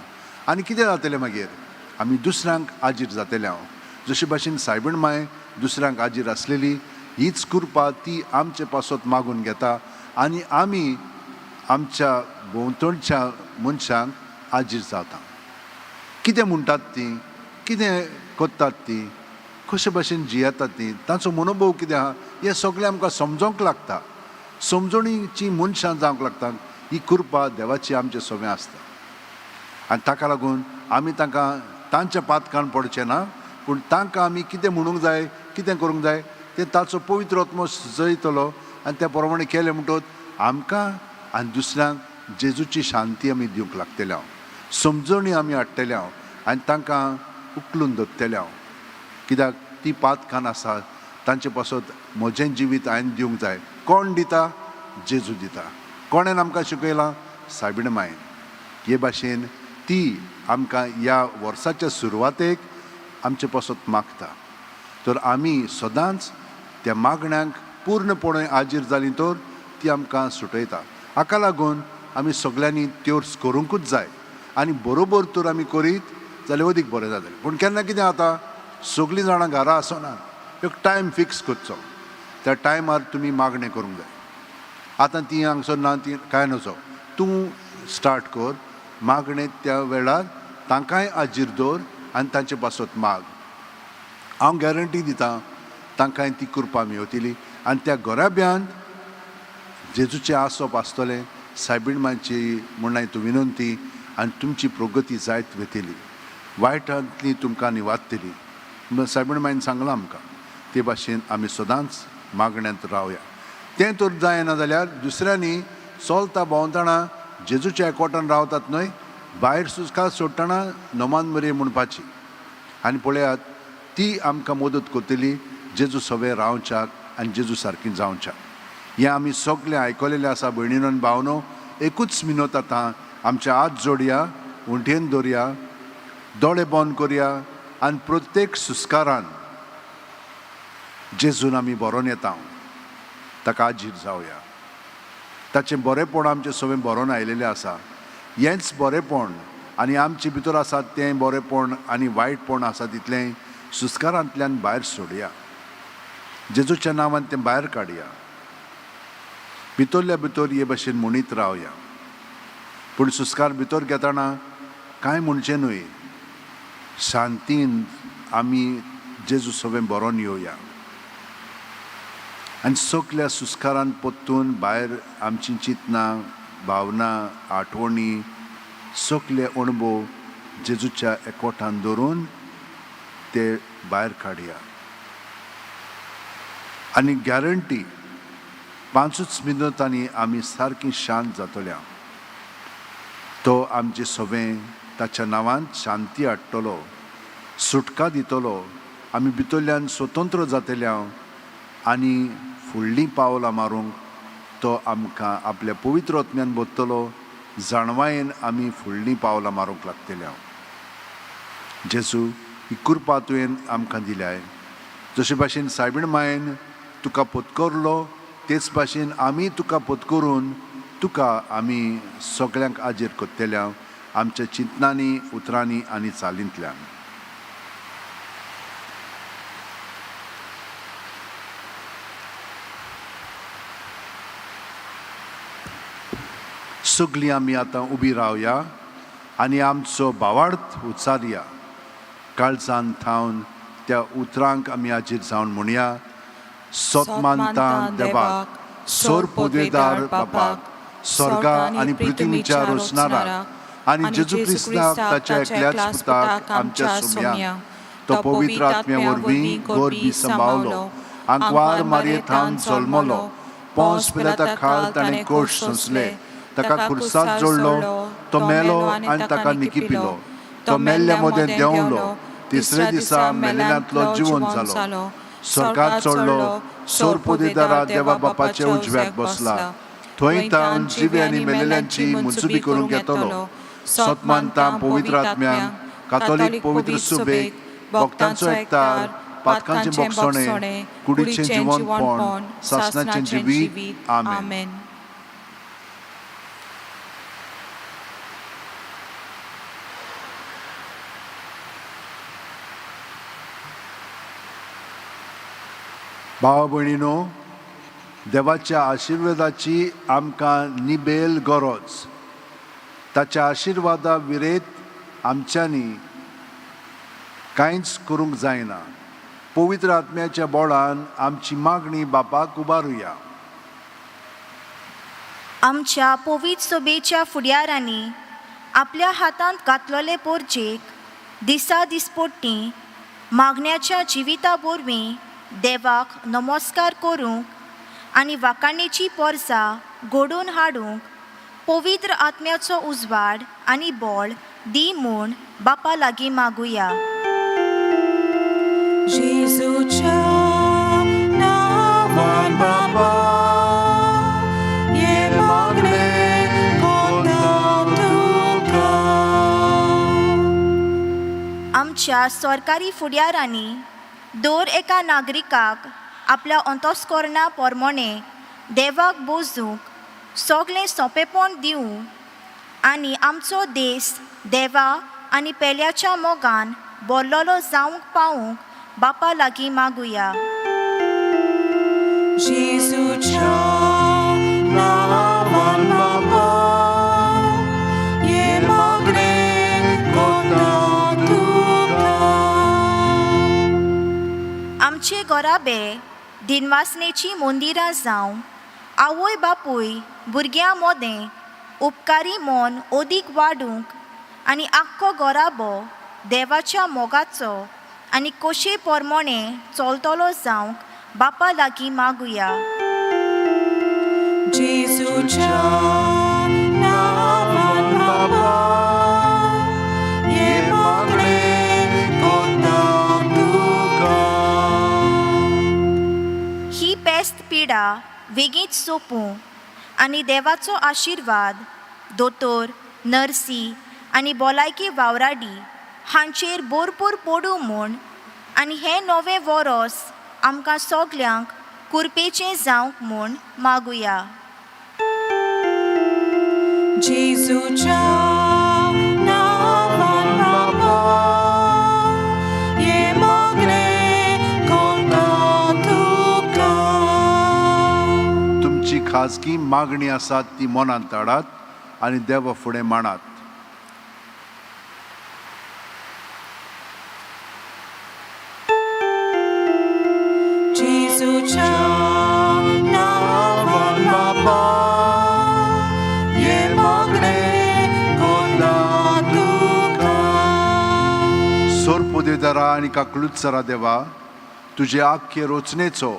आनी कितें जातलें मागीर? आमी दुसऱ्यांक आजीर जातले हांव. जशे भाशेन सायबीण माय दुसऱ्यांक आजीर आसलेली, हीच कृपा ती आमचे पासत मागून घेता आनी आमी आमच्या भोंवतणच्या मनशांक आजीर जाता. कितें म्हणटात ती, कितें करतात ती, कशे भाशेन जियेतात ती, तांचो मनोभव कितें आहा, हें सगळें आमकां समजोंक लागता. समजणीची मनशां जावंक लागता. ही कृपा देवाची आमचे सगळें आसता आनी ताका लागून आमी तांकां तांच्या पातकान पडचें ना, पूण तांकां आमी कितें म्हणूंक जाय, कितें करूंक जाय तें ताचो पवित्र आत्मो सुचयतलो आनी त्या प्रमाणे केलें म्हणटकच आमकां आनी दुसऱ्यांक जेजूची शांती आमी दिवंक लागतले हांव, समजणी आमी हाडटले हांव आनी तांकां उखलून दवरतले हांव. कित्याक ती पातकान आसा तांचे पासत म्हजें जिवीत हांवें दिवंक जाय. कोण दिता? जेजू दिता. कोणेन आमकां शिकयलां? सायबीण मायन. हे भाशेन ती आमकां ह्या वर्साच्या सुरवातेक आमचे पासत मागता. तर आमी सदांच त्या मागण्यांक पूर्णपणे आजीर जालीं तर ती आमकां सुटयता. हाका लागून आमी सगल्यांनी त्योर्स करूंकूच जाय आनी बरोबर तर आमी करीत जाल्यार अदीक बरें जातलें. पूण केन्ना कितें जाता, सगळीं जाणां घरा आसना, एक टायम फिक्स करचो, त्या टायमार तुमी मागणें करूंक जाय. आतां ती हांगसर ना, ती कांय नजो, तूं स्टार्ट कर मागणें त्या वेळार, तांकांय आजीर दवर आनी तांचे पासत माग. हांव गॅरंटी दितां तांकांय ती कृपा मेवतली आनी त्या घराब्यांत जेजूचें आसप आसतलें. सायबीण मांयची म्हण तूं विनंती आनी तुमची प्रगती जायत वतली, वायटांतली तुमकां निवादतली. सायबीण मायन सांगलां आमकां, ते भाशेन आमी सदांच मागण्यांत रावया. तें तर जायना जाल्यार दुसऱ्यांनी चलता भोंवतना जेजूच्या एकवटान रावतात न्हय, भायर सुस्कार सोडटना नमान मरे म्हणपाची आनी पळयात ती आमकां मदत करतली जेजू सगळें रावच्याक आनी जेजू सारकी जावच्याक. हें आमी सगळें आयकलेलें आसा भयणीनो आनी भावनो. एकूच मिनत आतां आमचे हात जोडया, उंटयेन दवरया, दोळे बंद करया आनी प्रत्येक सुस्कारान जेजून आमी भरोन येता, ताका आजीर जावया. ताचें बरेंपण आमचें सगळें भरोन आयलेलें आसा. हेंच बरेंपण आनी आमचे भितर आसा तें बरेंपण आनी वायटपण आसा तितलें सुस्कारांतल्यान भायर सोडया, जेजूच्या नांवान तें भायर काडया. भितरल्या भितर हे भाशेन म्हणीत रावया, पूण सुस्कार भितर घेतना कांय म्हणचें न्हय. शांतीन आमी जेजू सगळें भरोन येवया आनी सगल्या सुस्कारान परतून भायर आमची चिंतनां, भावना, आठवणी, सगले अणभव जेजूच्या एकवटान दवरून ते भायर काडया. आनी गॅरंटी 5 मिनटांनी आमी सारकी शांत जातल्या. तो आमचे सगळें ताच्या नांवान शांती हाडटलो, सुटका दितलो. आमी भितरल्यान स्वतंत्र जातल्या आनी फुडलीं पावलां मारूंक तो आमकां आपल्या पवित्र आत्म्यान बदतलो. जाणवायेन आमी फुडलीं पावलां मारूंक लागतल्या. जेजू, ही कृपा तुवें आमकां दिल्याय. जशे भाशेन सायबीण मायेन तुका पत्करलो, तेच भाशेन आमी तुका पत्करून तुका आमी सगळ्यांक आजीर करतल्या आमच्या चिंतनांनी, उतरांनी आनी चालींतल्यान. सगळीं आमी आतां उबी रावया आनी आमचो भावार्थ उच्चारया. काळजान थावन त्या उतरांक आमी हाजीर जावन म्हणया. सोत मानता देवाक, सोर पदवेदार बापाक, स्वर्गा आनी पृथ्वीच्या रोसणाराक, आनी जेजू क्रिस्ताक ताच्या एकल्याच पुताक आमच्या सुम्या, तो पवित्र आत्म्या वरवीं गोरबी सांबावलो, आंकवार मारये थावन जल्मलो, पोंस पिलाता खाल ताणें कोश सोंसले, ताका खुर्साक जोडलो, तो मेलो आनी ताका निकिपिलो, तो मेल्ल्या मदें देंवलो, तिसऱ्या दिसा मेलेल्यांतलो जिवन जालो, स्वर्गात चडलो, सोर पदवेदारा देवा बापाच्या उजव्याक बसला, थंय तावन जिवे आनी मेलेल्यांची मुंसुबी करूंक येतलो. सत मानता पवित्र आत्म्यांक, कातोलीक पवित्र सुबेक, भक्तांचो एकतार, पातकांचें बोगसणें, कुडीचें जिवनपण, सासणाचें जिवीत. आमेन. भावा भयणीनो, देवाच्या आशिर्वादाची आमकां निबेल गरज. ताच्या आशिर्वादा विरेत आमच्यांनी कांयच करूंक जायना. पवित्र आत्म्याच्या बोळान आमची मागणी बापाक उबारुया. आमच्या पवित्र सभेच्या फुड्यारांनी आपल्या हातांत घातलेले पोरजेक दिसा दिसपोटी मागण्याच्या जिविता वरवीं देवाक नमस्कार करूंक आनी वाखाणेची पोरसां घडोवन हाडूंक पवित्र आत्म्याचो उजवाड आनी बळ दी म्हूण बापा लागीं मागुया. जेजूच्या नांवान बाबा, हे मागणें कोत्ता तुका. आमच्या सरकारी फुड्यारांनी दर एका नागरिकाक आपल्या अंतस्करणा प्रमाणें देवाक बोजूंक सगळें सोंपेपण दिवं आनी आमचो देस देवा आनी पेल्याच्या मोगान भरलेलो जावंक पावूंक बापा लागीं मागुया. जेजूच्या नांवान बाबा, हे मागणें कोत्ता तुका. आमचे घराबे दिनवासनेची मंदिरां जावं, आवय बापूय भुरग्यां मोदें उपकारी मन अदीक वाडूंक आनी आख्खो घराबो देवाच्या मोगाचो आनी कोशे प्रमाणें चलतलो जावंक बापा लागीं मागुया. जेजूच्या नांवान बाबा, हे मागणें कोत्ता तुका. ही पेस्त पिडा वेगींच सोंपूं आनी देवाचो आशिर्वाद दोतोर, नर्सी आनी भलायकी वावराडी हांचेर भरपूर पडूं म्हूण आनी हें नवें वरोस आमकां सगल्यांक कुरपेचें जावंक म्हूण मागुया. जेजूच्या नांवान बाबा, हे मागणें कोत्ता तुका. तुमची खाजगी मागणी आसात ती मनांत हाडात आनी देवा फुडें मांडात. जेजूच्या नांवान बाबा, हे मागणें कोत्ता तुका. सोरपोदेदारा आनी काकलुत्सरा देवा, तुजे आख्खे रचनेचो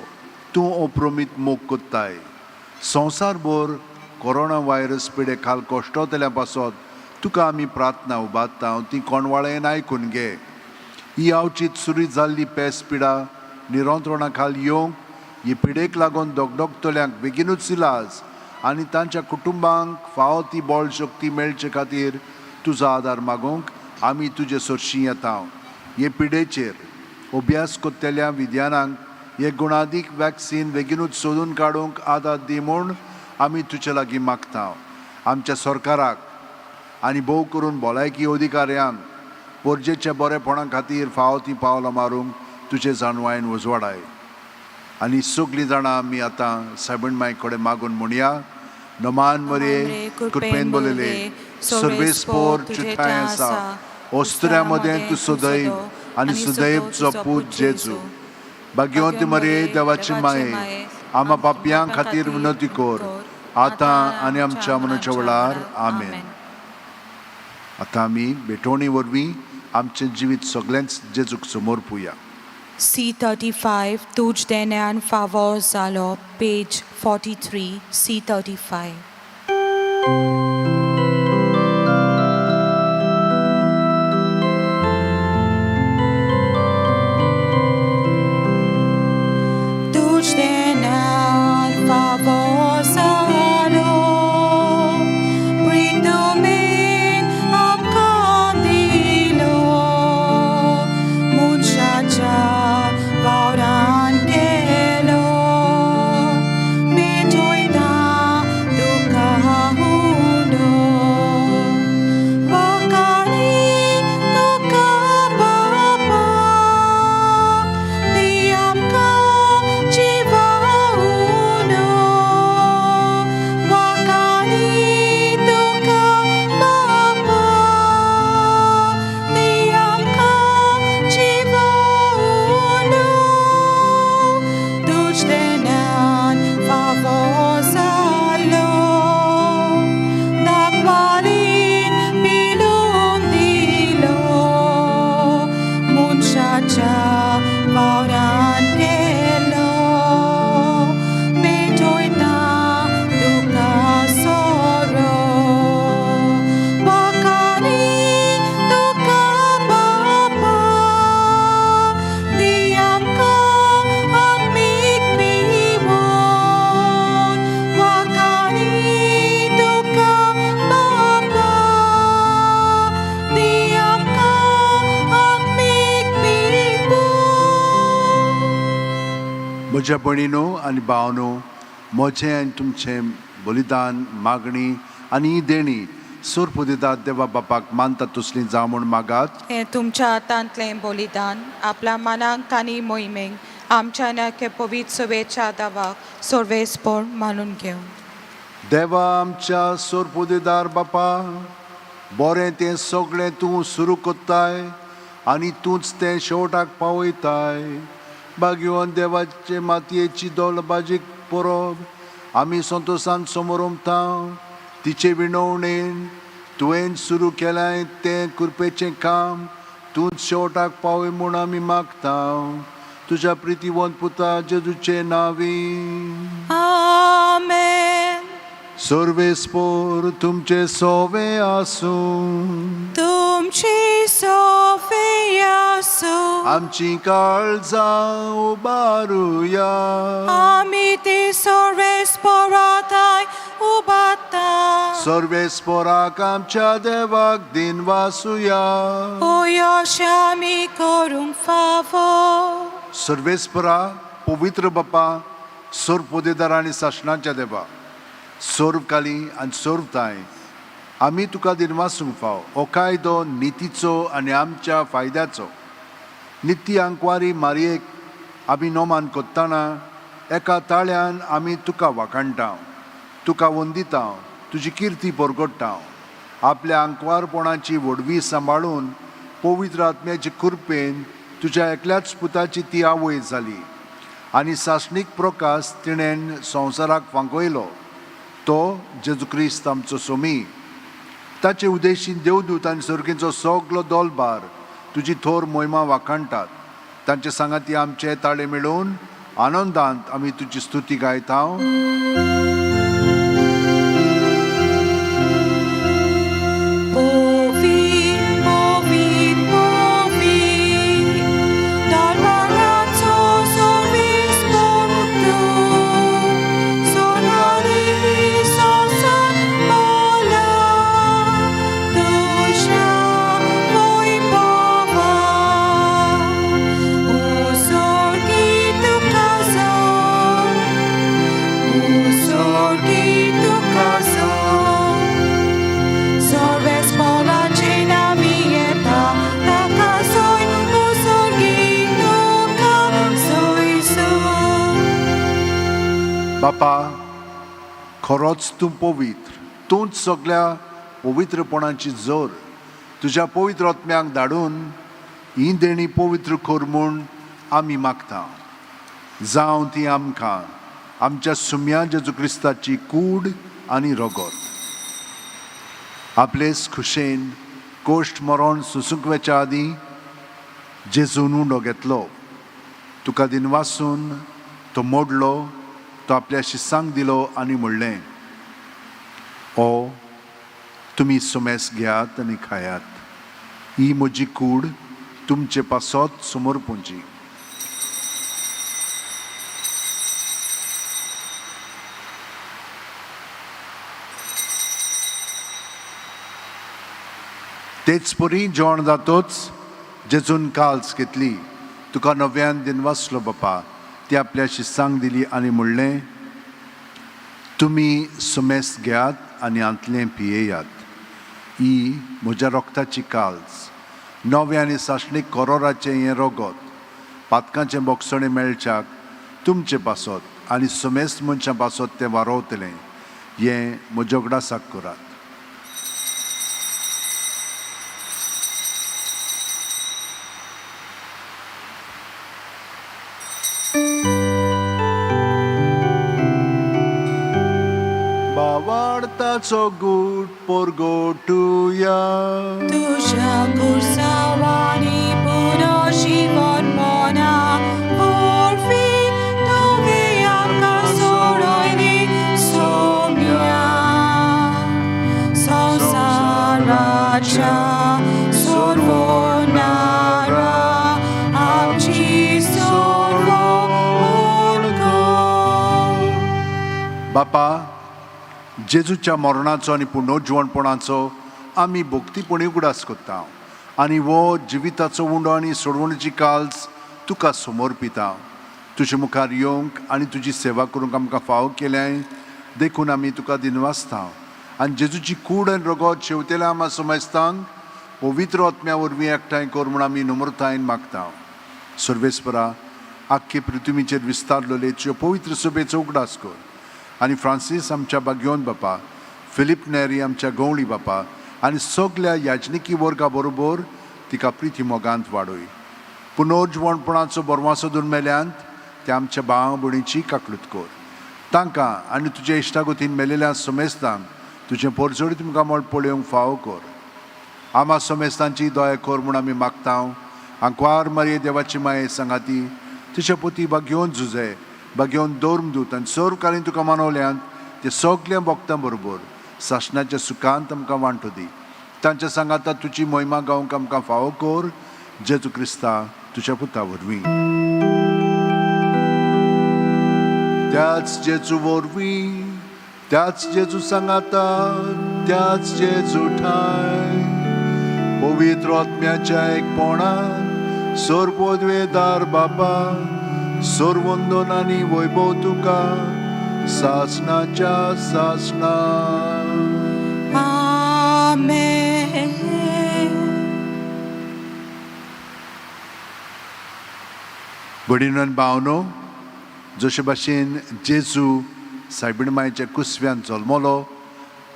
तूं अप्रमीत मोग कोत्ताय. संवसारभर कोरोना व्हायरस पिडे खाल कश्टोतल्या पासत तुका आमी प्रार्थना उबारता, ती कोणवाळेन आयकून घे. ही आवचीत सुरू जाल्ली पेस पिडा निरंत्रणा खाल येवंक, ही पिडेक लागून दगदगतल्यांक बेगीनूच इलाज आनी तांच्या कुटुंबांक फावो ती बळ शक्ती मेळचे खातीर तुजो आदार मागूंक आमी तुजे सरशीं येता. हे पिडेचेर अभ्यास करतल्या विज्ञानांक हे गुणादीक वॅक्सीन बेगीनूच सोदून काडूंक आदार दी म्हूण आमी तुजे लागीं मागता. आमच्या सरकाराक आनी भोव करून भलायकी अधिकाऱ्यांक पोरजेच्या बरेपणा खातीर फावो ती पावलां मारूंक तुजे जाणवायेन उजवाडाय. आनी सगळीं जाणां आमी आतां सायबण माई कडेन मागून म्हणया. नमान मरे कृपेन बोलले सर्वेस्पोर तुजे ठांय आसा ओस्तुऱ्या मदें तूं सदैव आनी सुदैव पूत जेजू. भाग्यवंत मरे देवाची माये, आमा पापयां खातीर विनवती कर आतां आनी आमच्या मनाच्या वेळार. आमेन. आतां आमी भेटवणी वरवीं आमचें जिवीत सगळेंच जेजूक समर्पुया. C35, तुज देण्यान फावो जालो, पेज 43, C35. तुज देण्यान फावो जालो, प्रितमेन आमकां दिलो, मनशाच्या वावरान केलो, मिठोयता तुका हुनो, वाकाणी तुका बापा, दी आमकां जिवा उनो, वाकाणी तुका बापा, दी आमकां जिवा उनो, तुज देण्यान फावो जालो, दाखवालीन पिलून दिलो, मनशाच्या वावरान केलो, मिठोयता तुका सोरो, वाकाणी तुका बापा, दी आमकां आत्मीक पिवोन, वाकाणी तुका बापा, दी आमकां आत्मीक पिवोन. म्हज्या भयणीनो आनी भावनो, म्हजें आनी तुमचें बलिदान, मागणी आनी ही देणी सोरपुदितात देवा बापाक मानता तसली जावं म्हूण मागात. हें तुमच्या हातांतलें बलिदान आपल्या मनाक आनी मोहिमेक आमच्या नाके पवित्र सभेच्या दावाक सर्वेस्पोर मानून घेवं. देवा आमच्या सोरपुदेदार बापा, बरें तें सगळें तूं सुरू कोत्ताय आनी तूंच तें शेवटाक पावयताय. भाग्यवन देवाचे मातयेची दोलबाजीक परब आमी संतोसान समोरमता. तिचे विणवणेन तुवें सुरू केलां तें कृपेचें काम तूंच शेवटाक पावय म्हूण आमी मागता, तुज्या प्रितीवंत पुता जेजूचे नांवी. आमेन. सर्वेस्पोर तुमचे सोवे आसूं. तुमची सोफे आसूं. आमची काळजां उबारुया. आमी ती सर्वेस्पोराताय उबाता. सर्वेस्पोराक आमच्या देवाक दिनवासुया. ओ अशें आमी करूंक फावो. सर्वेस्परा, पवित्र बापा, सर्व आनी सासणाच्या देवा, सर्वकाली आनी सर्वताय आमी तुका दिनवासूंक फाव. हो कायदो नितीचो आनी आमच्या फायद्याचो. निती आंकवारी मारयेक आमी नोमान कोत्ताना एका ताळ्यान आमी तुका वाखाणटा, तुका वंदिता, तुजी किर्ती परगट्टा. आपल्या आंकवारपणाची व्हडवी सांबाळून पवित्र आत्म्याचे कृपेन तुज्या एकल्याच पुताची ती आवय जाली आनी सासणीक प्रकाश तिणें संवसाराक फांकयलो, तो जेजू क्रिस्त आमचो सोमी. ताचे उदेशीन देवदूत आनी सर्गींचो सगलो दोलबार तुजी थोर मोहिमा वाखाणटात. तांचे सांगाती आमचे ताळे मेळून आनंदांत आमी तुजी स्तुती गायता. Povi, povi, povi, dal palazzo sorrispondo, sono sola, tu voi pova, un sorghito caso, un sorghito caso. Sorves pola cena mieta, ta casoi, o sorghito casoi su. बापा, खरोच तूं पवित्र, तूंच सगळ्या पवित्रपणाची जोर. तुज्या पवित्र आत्म्याक धाडून ही देणी पवित्र कर म्हूण आमी मागता. जावं ती आमकां आमच्या सुम्या जेजू क्रिस्ताची कूड आनी रगत. आपलेच खुशेन कोश्ट मरण सुसूंक वेच्या आदीं जेजून उंडो घेतलो, तुका दिनवासून तो मोडलो, तो आपल्या शिसांक दिलो आनी म्हणलें, ओ तुमी सुमेस घेयात आनी खायात, ही म्हजी कूड तुमचे पासत समोर पुंजी. तेच परी जेवण जातोच जेजून काल्स घेतली, तुका नव्यान दिनवासलो बापा, ती आपल्या शिसांक दिली आनी म्हणलें, तुमी सुमेस घेयात आनी हांतलें पियेयात, ही म्हज्या रोगताची काल्स, नवें आनी सासणीक कोरोराचें हें रोगत, पातकांचें बोगसणें मेळच्याक तुमचे पासत आनी सुमेस्त मनशां पासत तें वारोवतलें, हें म्हज्या उगडासाक करात. बावाडताचो गूट पोरगोटुया. तुझ्या कुर्सावानी पुनर्जीवनपणा वरवीं तुवें आमकां सोडयली सोम्या. संवसाराच्या सोडवणारा आमची सोडवण कर. बापा, जेजूच्या मरणाचो आनी पुनर्जिवणपणाचो आमी भक्तीपणी उगडास करता आनी हो जिविताचो उंडो आनी सोडवणीची काल्स तुका समर्पिता. तुजे मुखार येवंक आनी तुजी सेवा करूंक आमकां फावो केल्याय देखून आमी तुका दिनवासता आनी जेजूची कूड आनी रगत शेवतेल्या आमा समजतांक पवित्र आत्म्या वरवीं एकठांय कर म्हूण आमी नम्रतायेन मागता. सर्वेस्परा, आख्खे पृथ्वीचेर विस्तारलेले तुज्यो पवित्र सभेचो उगडास कर आनी फ्रांसीस आमच्या बागयोन बापा, फिलीप नेरी आमच्या गवळी बापा आनी सगल्या याजनिकी वर्गा बरोबर तिका प्रिती मोगांत वाडय. पुनर्जिवणपणाचो बरवासो दुर्मेल्यांत ते आमच्या भाव भयणीची काकलूत कर. तांकां आनी तुज्या इश्टागतीन मेलेल्या समेस्तांक तुजें पोरजोडीत मुखामळ पळोवंक फावो कर. आमा समेस्तांची दया कर म्हूण आमी मागता. आंकवार मारये देवाची माये सांगाती तुज्या पोती बागयोवन झुजे बागयोवन दौर्म दूत आनी सर्वकालीन तुका मानवल्यांत ते सगल्या भक्तां बरोबर सासणाच्या सुखांत आमकां वांटो दी. तांच्या सांगाता तुजी मोहिमा गावंक आमकां फावो कर, जेजू क्रिस्ता तुज्या पुता वरवीं. त्याच जेजू वरवीं, त्याच जेजू सांगाता, त्याच जेजू ठाय, पवित्र आत्म्याच्या एकपणान सर्वोद्वेदार बाबा, सर्वंदन आनी वैभव तुका सासणाच्या सासणा. आमेन. भयणीनो आनी भावनो, जशे भाशेन जेजू सायबीण मायच्या कुसव्यान जल्मलो,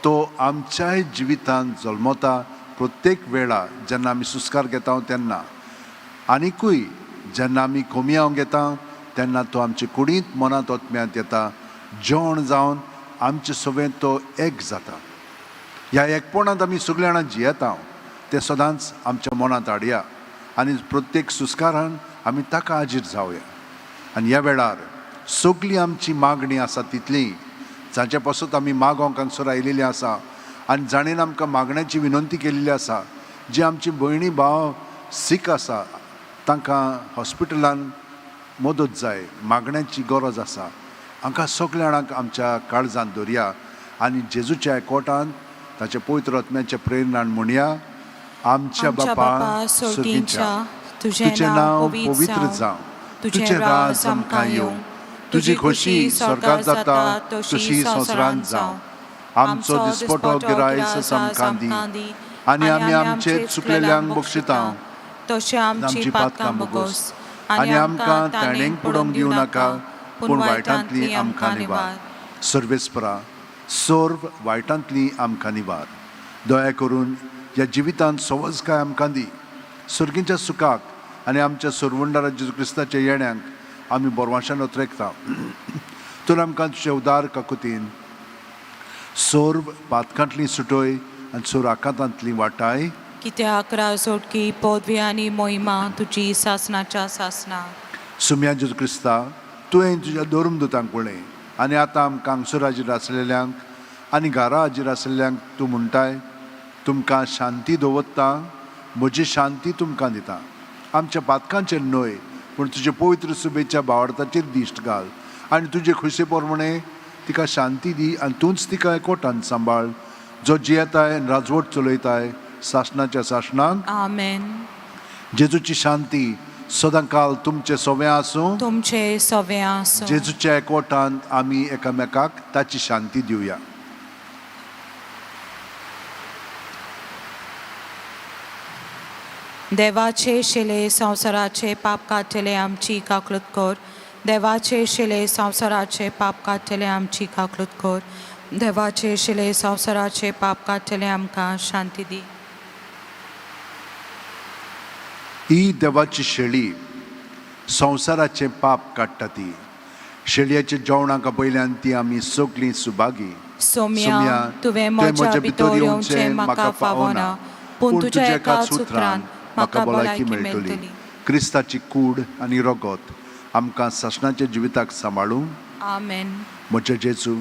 तो आमच्याय जिवितांत जल्मता प्रत्येक वेळा जेन्ना आमी सुस्कार घेता तेन्ना, आनिकूय जेन्ना आमी कोमियांव घेता तेन्ना तो आमचे कुडींत मनांत ओतम्यांत येता, जेवण जावन आमचे सवें तो एक जाता. ह्या एकपणांत आमी सगळीं जाणां जियेता तें सदांच आमच्या मनांत हाडया आनी प्रत्येक सुस्कारान आमी ताका हाजीर जावया. आनी ह्या वेळार सगळी आमची मागणी आसा तितली जाच्या पासत आमी मागोंक हांगसर आयिल्ली आसा आनी जाणेन आमकां मागण्याची विनंती केल्ली आसा, जी आमची भयणी भाव सीक आसा तांकां हॉस्पिटलान मदत जाय, मागण्याची गरज आसा, हांकां सगल्या जाणांक आमच्या काळजांत दवरया आनी जेजूच्या एकवटान ताच्या पवित्र आत्म्याच्या प्रेरणान म्हणया, आमच्या बापा सर्गीच्या, तुजें नांव पवित्र जावं, तुजें राज आमकां येवं, तुजी खोशी स्वर्गात जाता तशी संवसारांत जावं. आमचो दिसपटो गिरायस आमकां दी आनी आमी आमचे चुकलेल्यांक बक्षिता तशें आमची पातकां भोगोस आनी आमकां ताणेंक पडोवंक दिवं नाका, पूण वायटांतली आमकां निवार. सर्वेस्परा, सर्व वायटांतली आमकां निवार. दया करून ह्या जिवितांत सवजकाय आमकां दी. सर्गीच्या सुखाक आनी आमच्या सरवंडारा जेजू क्रिस्ताच्या येण्यांक आमी बोरवाशान ओतरेकता. तर आमकां तुजे उदार काकुतीन सर्व पातकांतली सुटय आनी सर्व आकांतांतली वाटाय. कित्याक राजोटकी पदवी आनी मोहिमा तुजी सासनाच्या सासना. सुम्या जेजू क्रिस्ता, तुवें तुज्या धर्मदूतांक पळय आनी आतां आमकां हांगसर हाजीर आसलेल्यांक आनी घरा हाजीर आसलेल्यांक तूं म्हणटाय, तुमकां शांती दवरता, म्हजी शांती तुमकां दिता. आमच्या पातकांचेर न्हय पूण तुजे पवित्र सुबेच्या भावार्थाचेर दिश्ट घाल आनी तुजे खुशे प्रमाणे तिका शांती दी आनी तूंच तिका एकवटान सांबाळ, जो जियेताय आनी राजवट चलयताय सासणाच्या सासणाक. आमेन. जेजूची शांती सदांकाल तुमचे सोवे आसूं. तुमचे सवे आसूं. जेजूच्या एकवटांत आमी एकामेकाक ताची शांती दिवया. देवाचे शिले संवसाराचे पाप काडटले आमची काकलूत कर. देवाचे शिले संवसाराचे पाप काडटले आमची काकलूत कर. देवाचे शिले संवसाराचे पाप काडटले आमकां शांती दी. ही देवाची शेळी संवसाराचें पाप काडटा. ती शेळयेच्या जेवणाक पयल्यान ती आमी सगळीं सुभागी. सोम्या, तुवें म्हज्या भितर येवचें म्हाका फावना, पूण तुज्या एकाच उतरान म्हाका भलायकी मेळटली. क्रिस्ताची कूड आनी रगत आमकां सासणाच्या जिविताक सांबाळूं. आमेन. म्हज्या जेजू,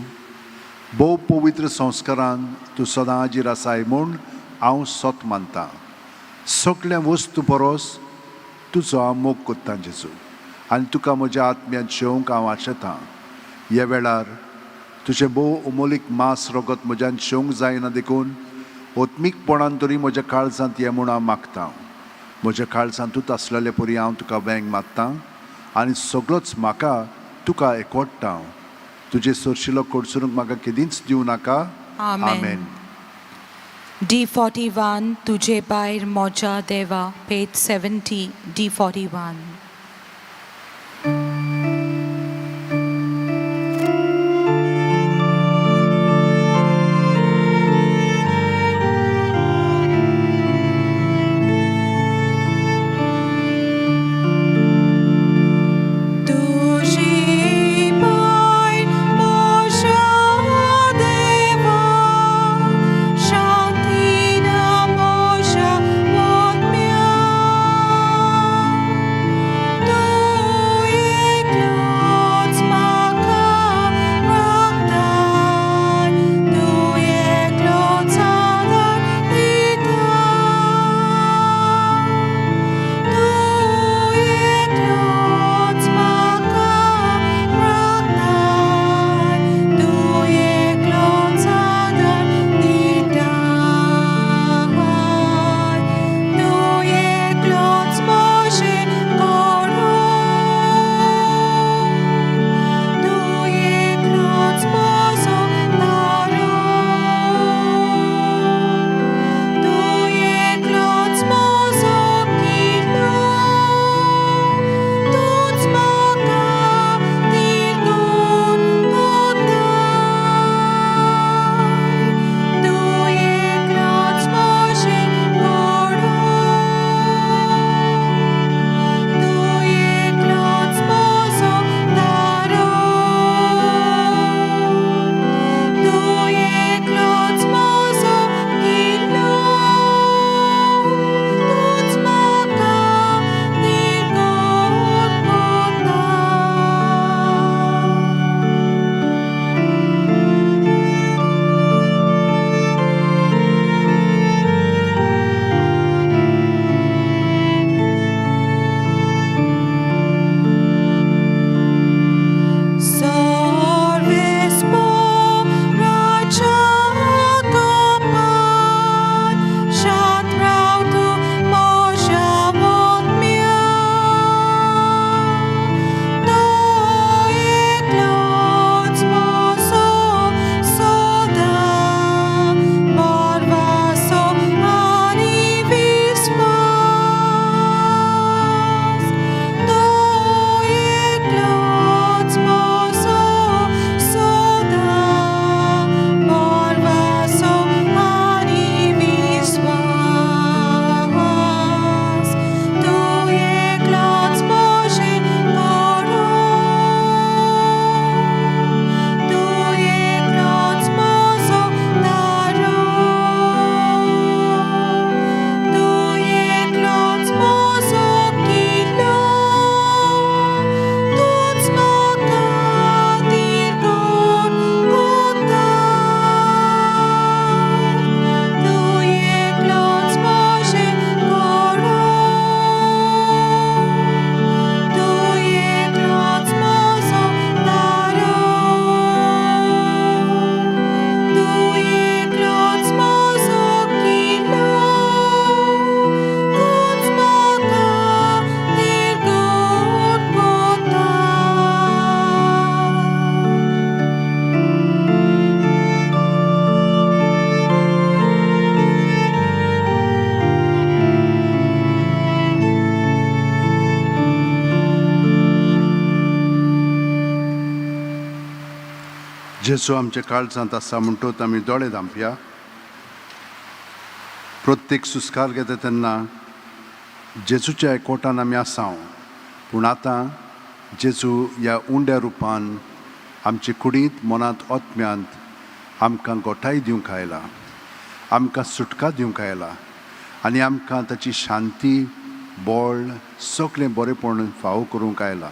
भोव पवित्र संस्कारान तूं सदां हाजीर आसाय म्हूण हांव सत मानतां. सगळ्या वस्तू परस तुजो हांव मोग कोत्तां जेजू, आनी तुका म्हज्या आत्म्यांत शेवंक हांव आशेतां. ह्या वेळार तुजें भोव अमोलीक मांस रगत म्हज्यान शेवंक जायना देखून आत्मीकपणान तरी म्हज्या काळजांत ये म्हूण हांव मागतां. म्हज्या काळजांतूच आसलेले परी हांव तुका वेंग मारतां आनी सगळोच म्हाका तुका एकवडटा. तुजे सरशिलो कडसरूंक म्हाका केदींच दिवं नाका. आमेन. D41 तुझे भायर म्हज्या देवा, पेज 70, D41. तुझे भायर म्हज्या देवा, शांती ना म्हज्या आत्म्याक. जेजू आमच्या काळजांत आसा म्हणटोच आमी दोळे धांपया. प्रत्येक सुस्कार घेता तेन्ना जेजूच्या एकवटान आमी आसा, पूण आतां जेजू ह्या उंड्या रुपान आमचे कुडींत, मनांत, आत्म्यांत आमकां गोठाय दिवंक आयला, आमकां सुटका दिवंक आयला आनी आमकां ताची शांती, बळ, सगळें बरेपण फावो करूंक आयला.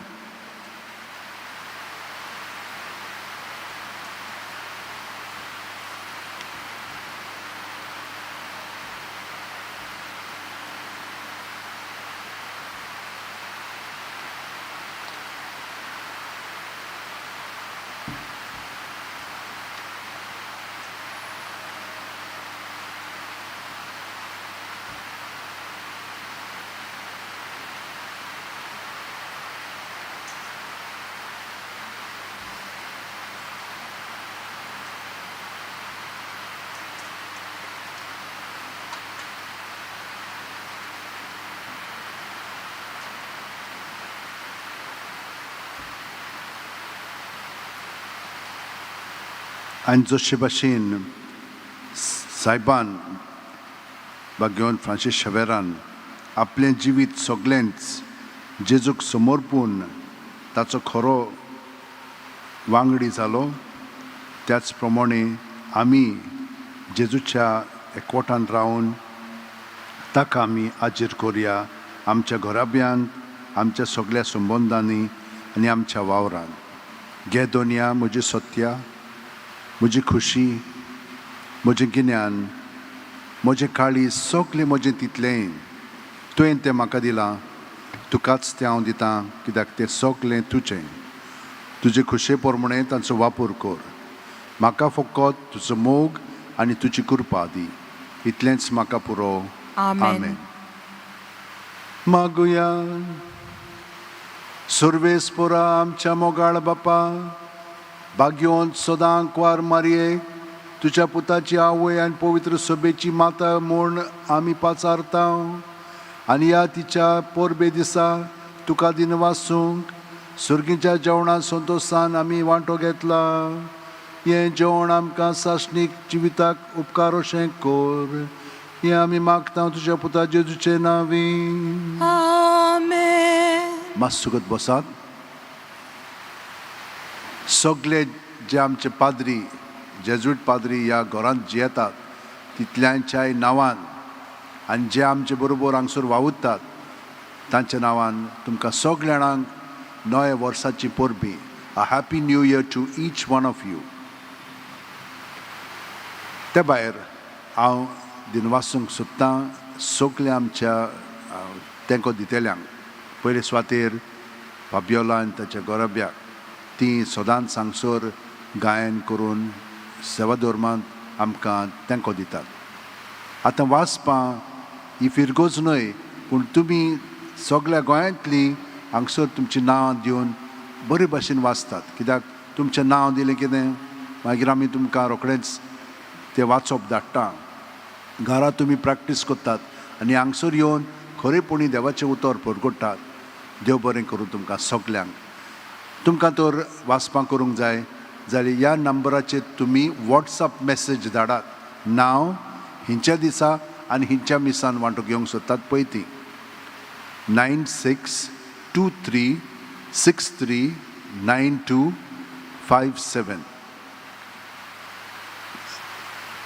आनी जशे भाशेन सायबान भाग्यवंत फ्रांसीस शवेरान आपलें जिवीत सगळेंच जेजूक समर्पून ताचो खरो वांगडी जालो, त्याच प्रमाणे आमी जेजूच्या एकवटान रावन ताका आमी आजीर करुया आमच्या घराब्यांत, आमच्या सगळ्या संबंदांनी आनी आमच्या वावरान. घे दोनया म्हजी सत्या, म्हजी खुशी, म्हजें गिन्यान, म्हजें काळीज, सगळें म्हजें तितलेंय तुवें तें म्हाका दिलां, तुकाच तें हांव दितां, कित्याक तें सगळें तुजें. तुजे खुशे प्रमाणें तांचो वापर कर. म्हाका फकत तुजो मोग आनी तुजी कृपा दी, इतलेंच म्हाका पुरो. आमेन. मागुया. सुर्वेस्पोरा आमच्या मोगाळ बापा, भाग्यवंत सदां कुवार मारये, तुज्या पुताची आवय आनी पवित्र सभेची माता म्हूण आमी पाचारता आनी ह्या तिच्या परबे दिसा तुका दिनवासूंक सुर्गीच्या जेवणा संतोशान आमी वांटो घेतला. हें जेवण आमकां सासणीक जिविताक उपकार अशें कर, हें आमी मागता तुज्या पुता जेजूचे नांवी. आमेन. मातसुगत बसात. सगळे जे आमचे पाद्री, जेजुईट पाद्री ह्या घरांत जियेतात तितल्यांच्याय नांवान आनी जे आमचे बरोबर हांगसर वावुरतात तांच्या नांवान तुमकां सगल्या जाणांक नव्या वर्साची परबीं. A happy new year to each one of you. ते भायर हांव दिनवासूंक सोदतां सगल्या आमच्या तेंको दितेल्यांक. पयले सुवातेर फाबियोला आनी ताच्या गोरब्याक, ती सदांच हांगसर गायन करून सेवा धर्मांत आमकां तेंको दितात. आतां वाचपां ही फिरगोज न्हय, पूण तुमी सगल्या गोंयांतलीं हांगसर तुमचीं नांवां दिवन बरे भाशेन वाचतात, कित्याक तुमचें नांव दिलें कितें मागीर आमी तुमकां रोखडेंच तें वाचप धाडटा. घरा तुमी प्रॅक्टीस करतात आनी हांगसर येवन खरेपणी देवाचें उतर परगट्टात. देव बरें करूं तुमकां सगल्यांक. तुमकां तर वाचपां करूंक जाय जाल्यार ह्या नंबराचेर तुमी वॉट्सअप मॅसेज धाडात, नांव, हिंच्या दिसा आनी हिंच्या मिसान वांटो घेवंक सोदतात पळय ती, 9623639257.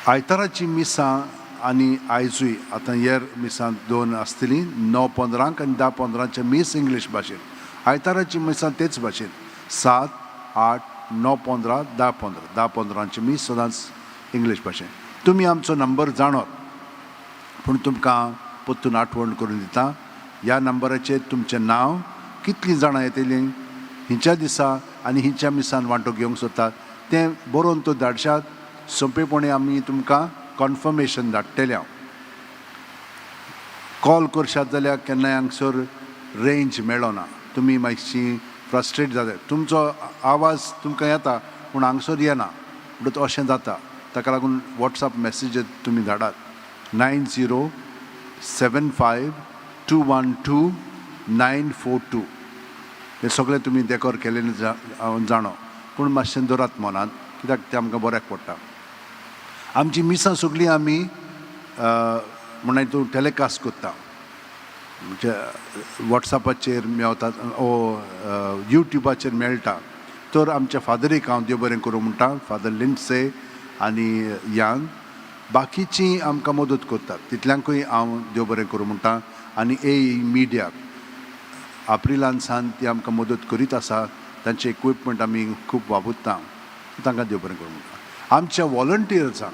आयताराची मिसां आनी आयजूय आतां येर मिसां दोन आसतलीं, 9:15क आनी 10:15चें मीस इंग्लीश भाशेन. आयताराची मिसां तेच भाशेन 7, 8, 9:15, 10:15, 10:15चें मीस सदांच इंग्लीश भाशेन. तुमी आमचो नंबर जाणत, पूण तुमकां परतून आठवण करून दिता, ह्या नंबराचेर तुमचें नांव, कितलीं जाणां येतलीं हिंच्या दिसा आनी हिंच्या मिसान वांटो घेवंक सोदतात तें बरोवन तो धाडशात. सोंपेपणी आमी तुमकां कॉन्फर्मेशन धाडटले. हांव कॉल करशात जाल्यार केन्नाय हांगसर रेंज मेळना, तुमी मातशी फ्रस्ट्रेट जाता. तुमचो आवाज तुमकां येता पूण हांगसर येना, म्हणटच अशें जाता. ताका लागून वॉट्सएप मॅसेज तुमी धाडात, 9075212942. हें सगळें तुमी देकोर केलेलें हांव जाणो, पूण मातशें दवरात मनांत. कित्याक तें आमकां बऱ्याक पडटा. आमची मिसां सगळीं आमी म्हणल्यार तूं टेलिकास्ट करता, म्हणजे वॉट्सॅपाचेर मेवता ओ युट्युबाचेर मेळटा. तर आमच्या फादरीक हांव देव बरें करूं म्हणटा, फादर लिंडसे आनी यान, बाकीचीं आमकां मदत करतात तितल्यांकूय हांव देव बरें करूं म्हणटा. आनी ए मिडियाक एप्रिलान सान ती आमकां मदत करीत आसा, तांचे इक्विपमेंट आमी खूब वापरता, तांकां देव बरें करूं म्हणटा. आमच्या वॉलंटियर्सांक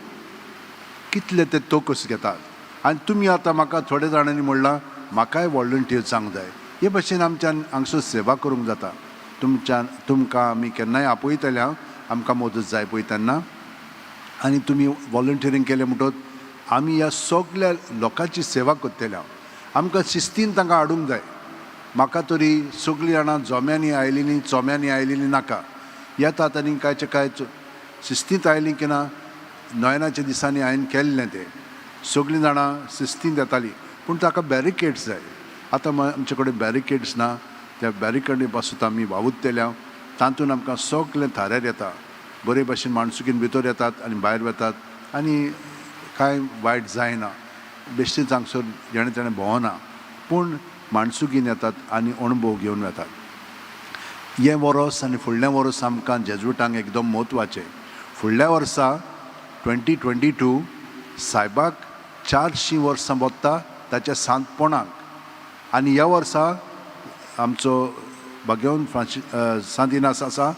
कितले ते तोकस घेतात. आनी तुमी आतां म्हाका थोडे जाणांनी म्हणलां म्हाकाय वॉलंटियर्सांक जाय, हे भशेन आमच्यान हांगसर सेवा करूंक जाता. तुमच्यान तुमकां आमी केन्नाय आपयतले हांव, आमकां मदत जाय पळय तेन्ना. आनी तुमी वॉलंटियरींग केलें म्हणटकच आमी ह्या सगल्या लोकांची सेवा करतले हांव. आमकां शिस्तीन तांकां हाडूंक जाय. म्हाका तरी सगळीं जाणां जोम्यांनी आयलेलीं चोम्यांनी आयलेलीं नाका, येतात आनी कांयचे कांय शिस्तींत आयलीं की ना. नयनाच्या दिसांनी हांवें केल्लें तें, सगळीं जाणां शिस्तीन येतालीं, पूण ताका बॅरिकेड्स जाय. आतां आमचे कडेन बॅरिकेड्स ना, त्या बॅरिकेडी पासून आमी वावुरतले हांव. तातूंत आमकां सगळें थाऱ्यार येता, बरे भाशेन माणसुकीन भितर येतात आनी भायर वतात आनी कांय वायट जायना. बेश्टीच हांगसर जेणें तेणें भोंवना, पूण माणसुकीन येतात आनी अणभव घेवन वेतात. हें वर्स आनी फुडलें वर्स आमकां जेजुटांक एकदम म्हत्वाचें. फुडल्या वर्सा 2022 सायबाक 400 वर्सां वता ताच्या सांतपणाक. आनी ह्या वर्सा आमचो भाग्यवंत फ्रांसी सांत इनास आसा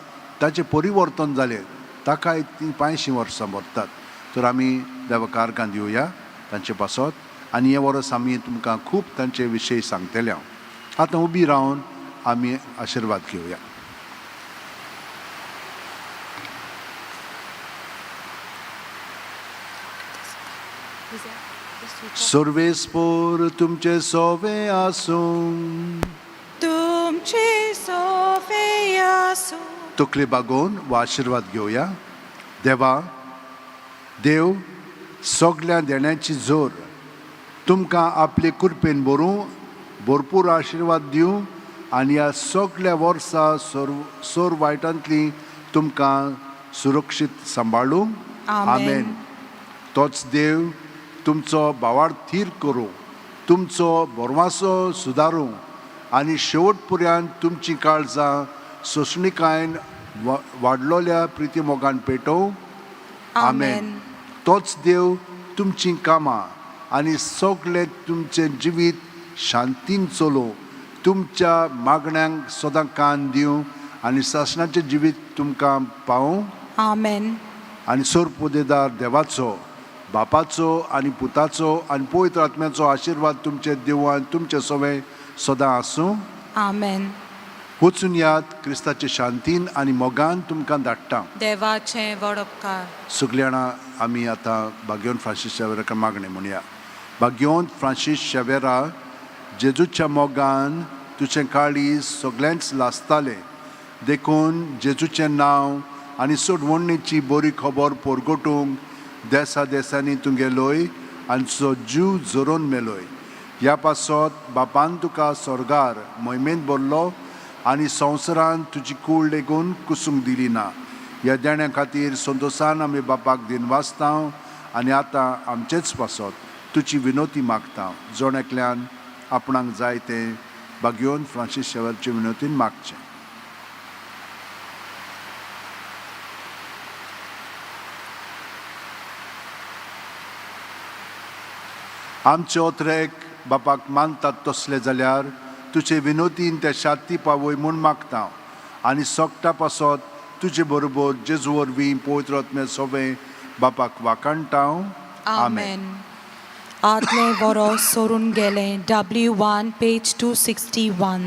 ताचें परिवर्तन जालें, ताकाय ती 500 वर्सां भरतात. तर आमी देवा कारकां दिवया तांचे पासत. आनी हें वर्स आमी तुमकां खूब तांचे विशय सांगतले हांव. आतां उबी रावन आमी आशिर्वाद घेवया. सर्वेस्पोर तुमचे सोवे आसूं, तुमचे सोफे आसूं. तकली बागोवन वा आशिर्वाद घेवया. देवा, देव सगल्या देण्याची जोर तुमकां आपले कृपेन भरूं, भरपूर आशिर्वाद दिवं आनी ह्या सगल्या वर्सा सोर वायटांतली तुमकां सुरक्षीत सांबाळूं. आमेन. तोच देव तुमचो भावार्थ थीर करूं, तुमचो भरवासो सुदारूं आनी शेवट पर्यंत तुमचीं काळजां सोंसणिकायेन वाडलोल्या प्रिती मोगान पेटोवं. आमेन. तोच देव तुमचीं कामां आनी सगळें तुमचें जिवीत शांतीन चलोवं, तुमच्या मागण्यांक सदां कान दिवं आनी सासणाचें जिवीत तुमकां पावूं. आमेन. आनी सोरपुदेदार देवाचो, बापाचो आनी पुताचो आनी पवित्र आत्म्याचो आशिर्वाद तुमचे देवान तुमचे सवें सदां आसूं. आमेन. वचून याद क्रिस्ताचे शांतीन आनी मोगान तुमकां धाडटा. देवाचें व्हड उपकार. सगळीं जाणां आमी आतां भाग्यवंत फ्रांसीस शेवेराक मागणें म्हणया. भाग्यवंत फ्रांसीस शेवेरा, जेजूच्या मोगान तुजें काळीज सगळ्यांच लासतालें, देखून जेजूचें नांव आनी सोडवणेची बरी खबर परगटूंक देसा देसांनी तुगेलोय आनी तुजो जीव झरोवन मेलोय. ह्या पासत बापान तुका स्वर्गार मोहिमेंत भरलो आनी संवसारान तुजी कूड लेगून कुसूंक दिली ना. ह्या देण्या खातीर संतोशान आमी बापाक दिनवासता आनी आतां आमचेच पासत तुजी विनोती मागता. जण एकल्यान आपणाक जाय तें भाग्योवन फ्रांसीस शेवरचे विनोतीन मागचें. आमचे ओत्रेक बापाक मानतात तसले जाल्यार तुजे विनोतीन ते शांती पावय म्हूण मागता आनी सोगटा पासत तुजे बरोबर जेजू वरवीं पवित्र आत्म्या सोवें बापाक वाखाणटा. आमेन. आदलें वरो सोरून गेलें. W 1 page 261.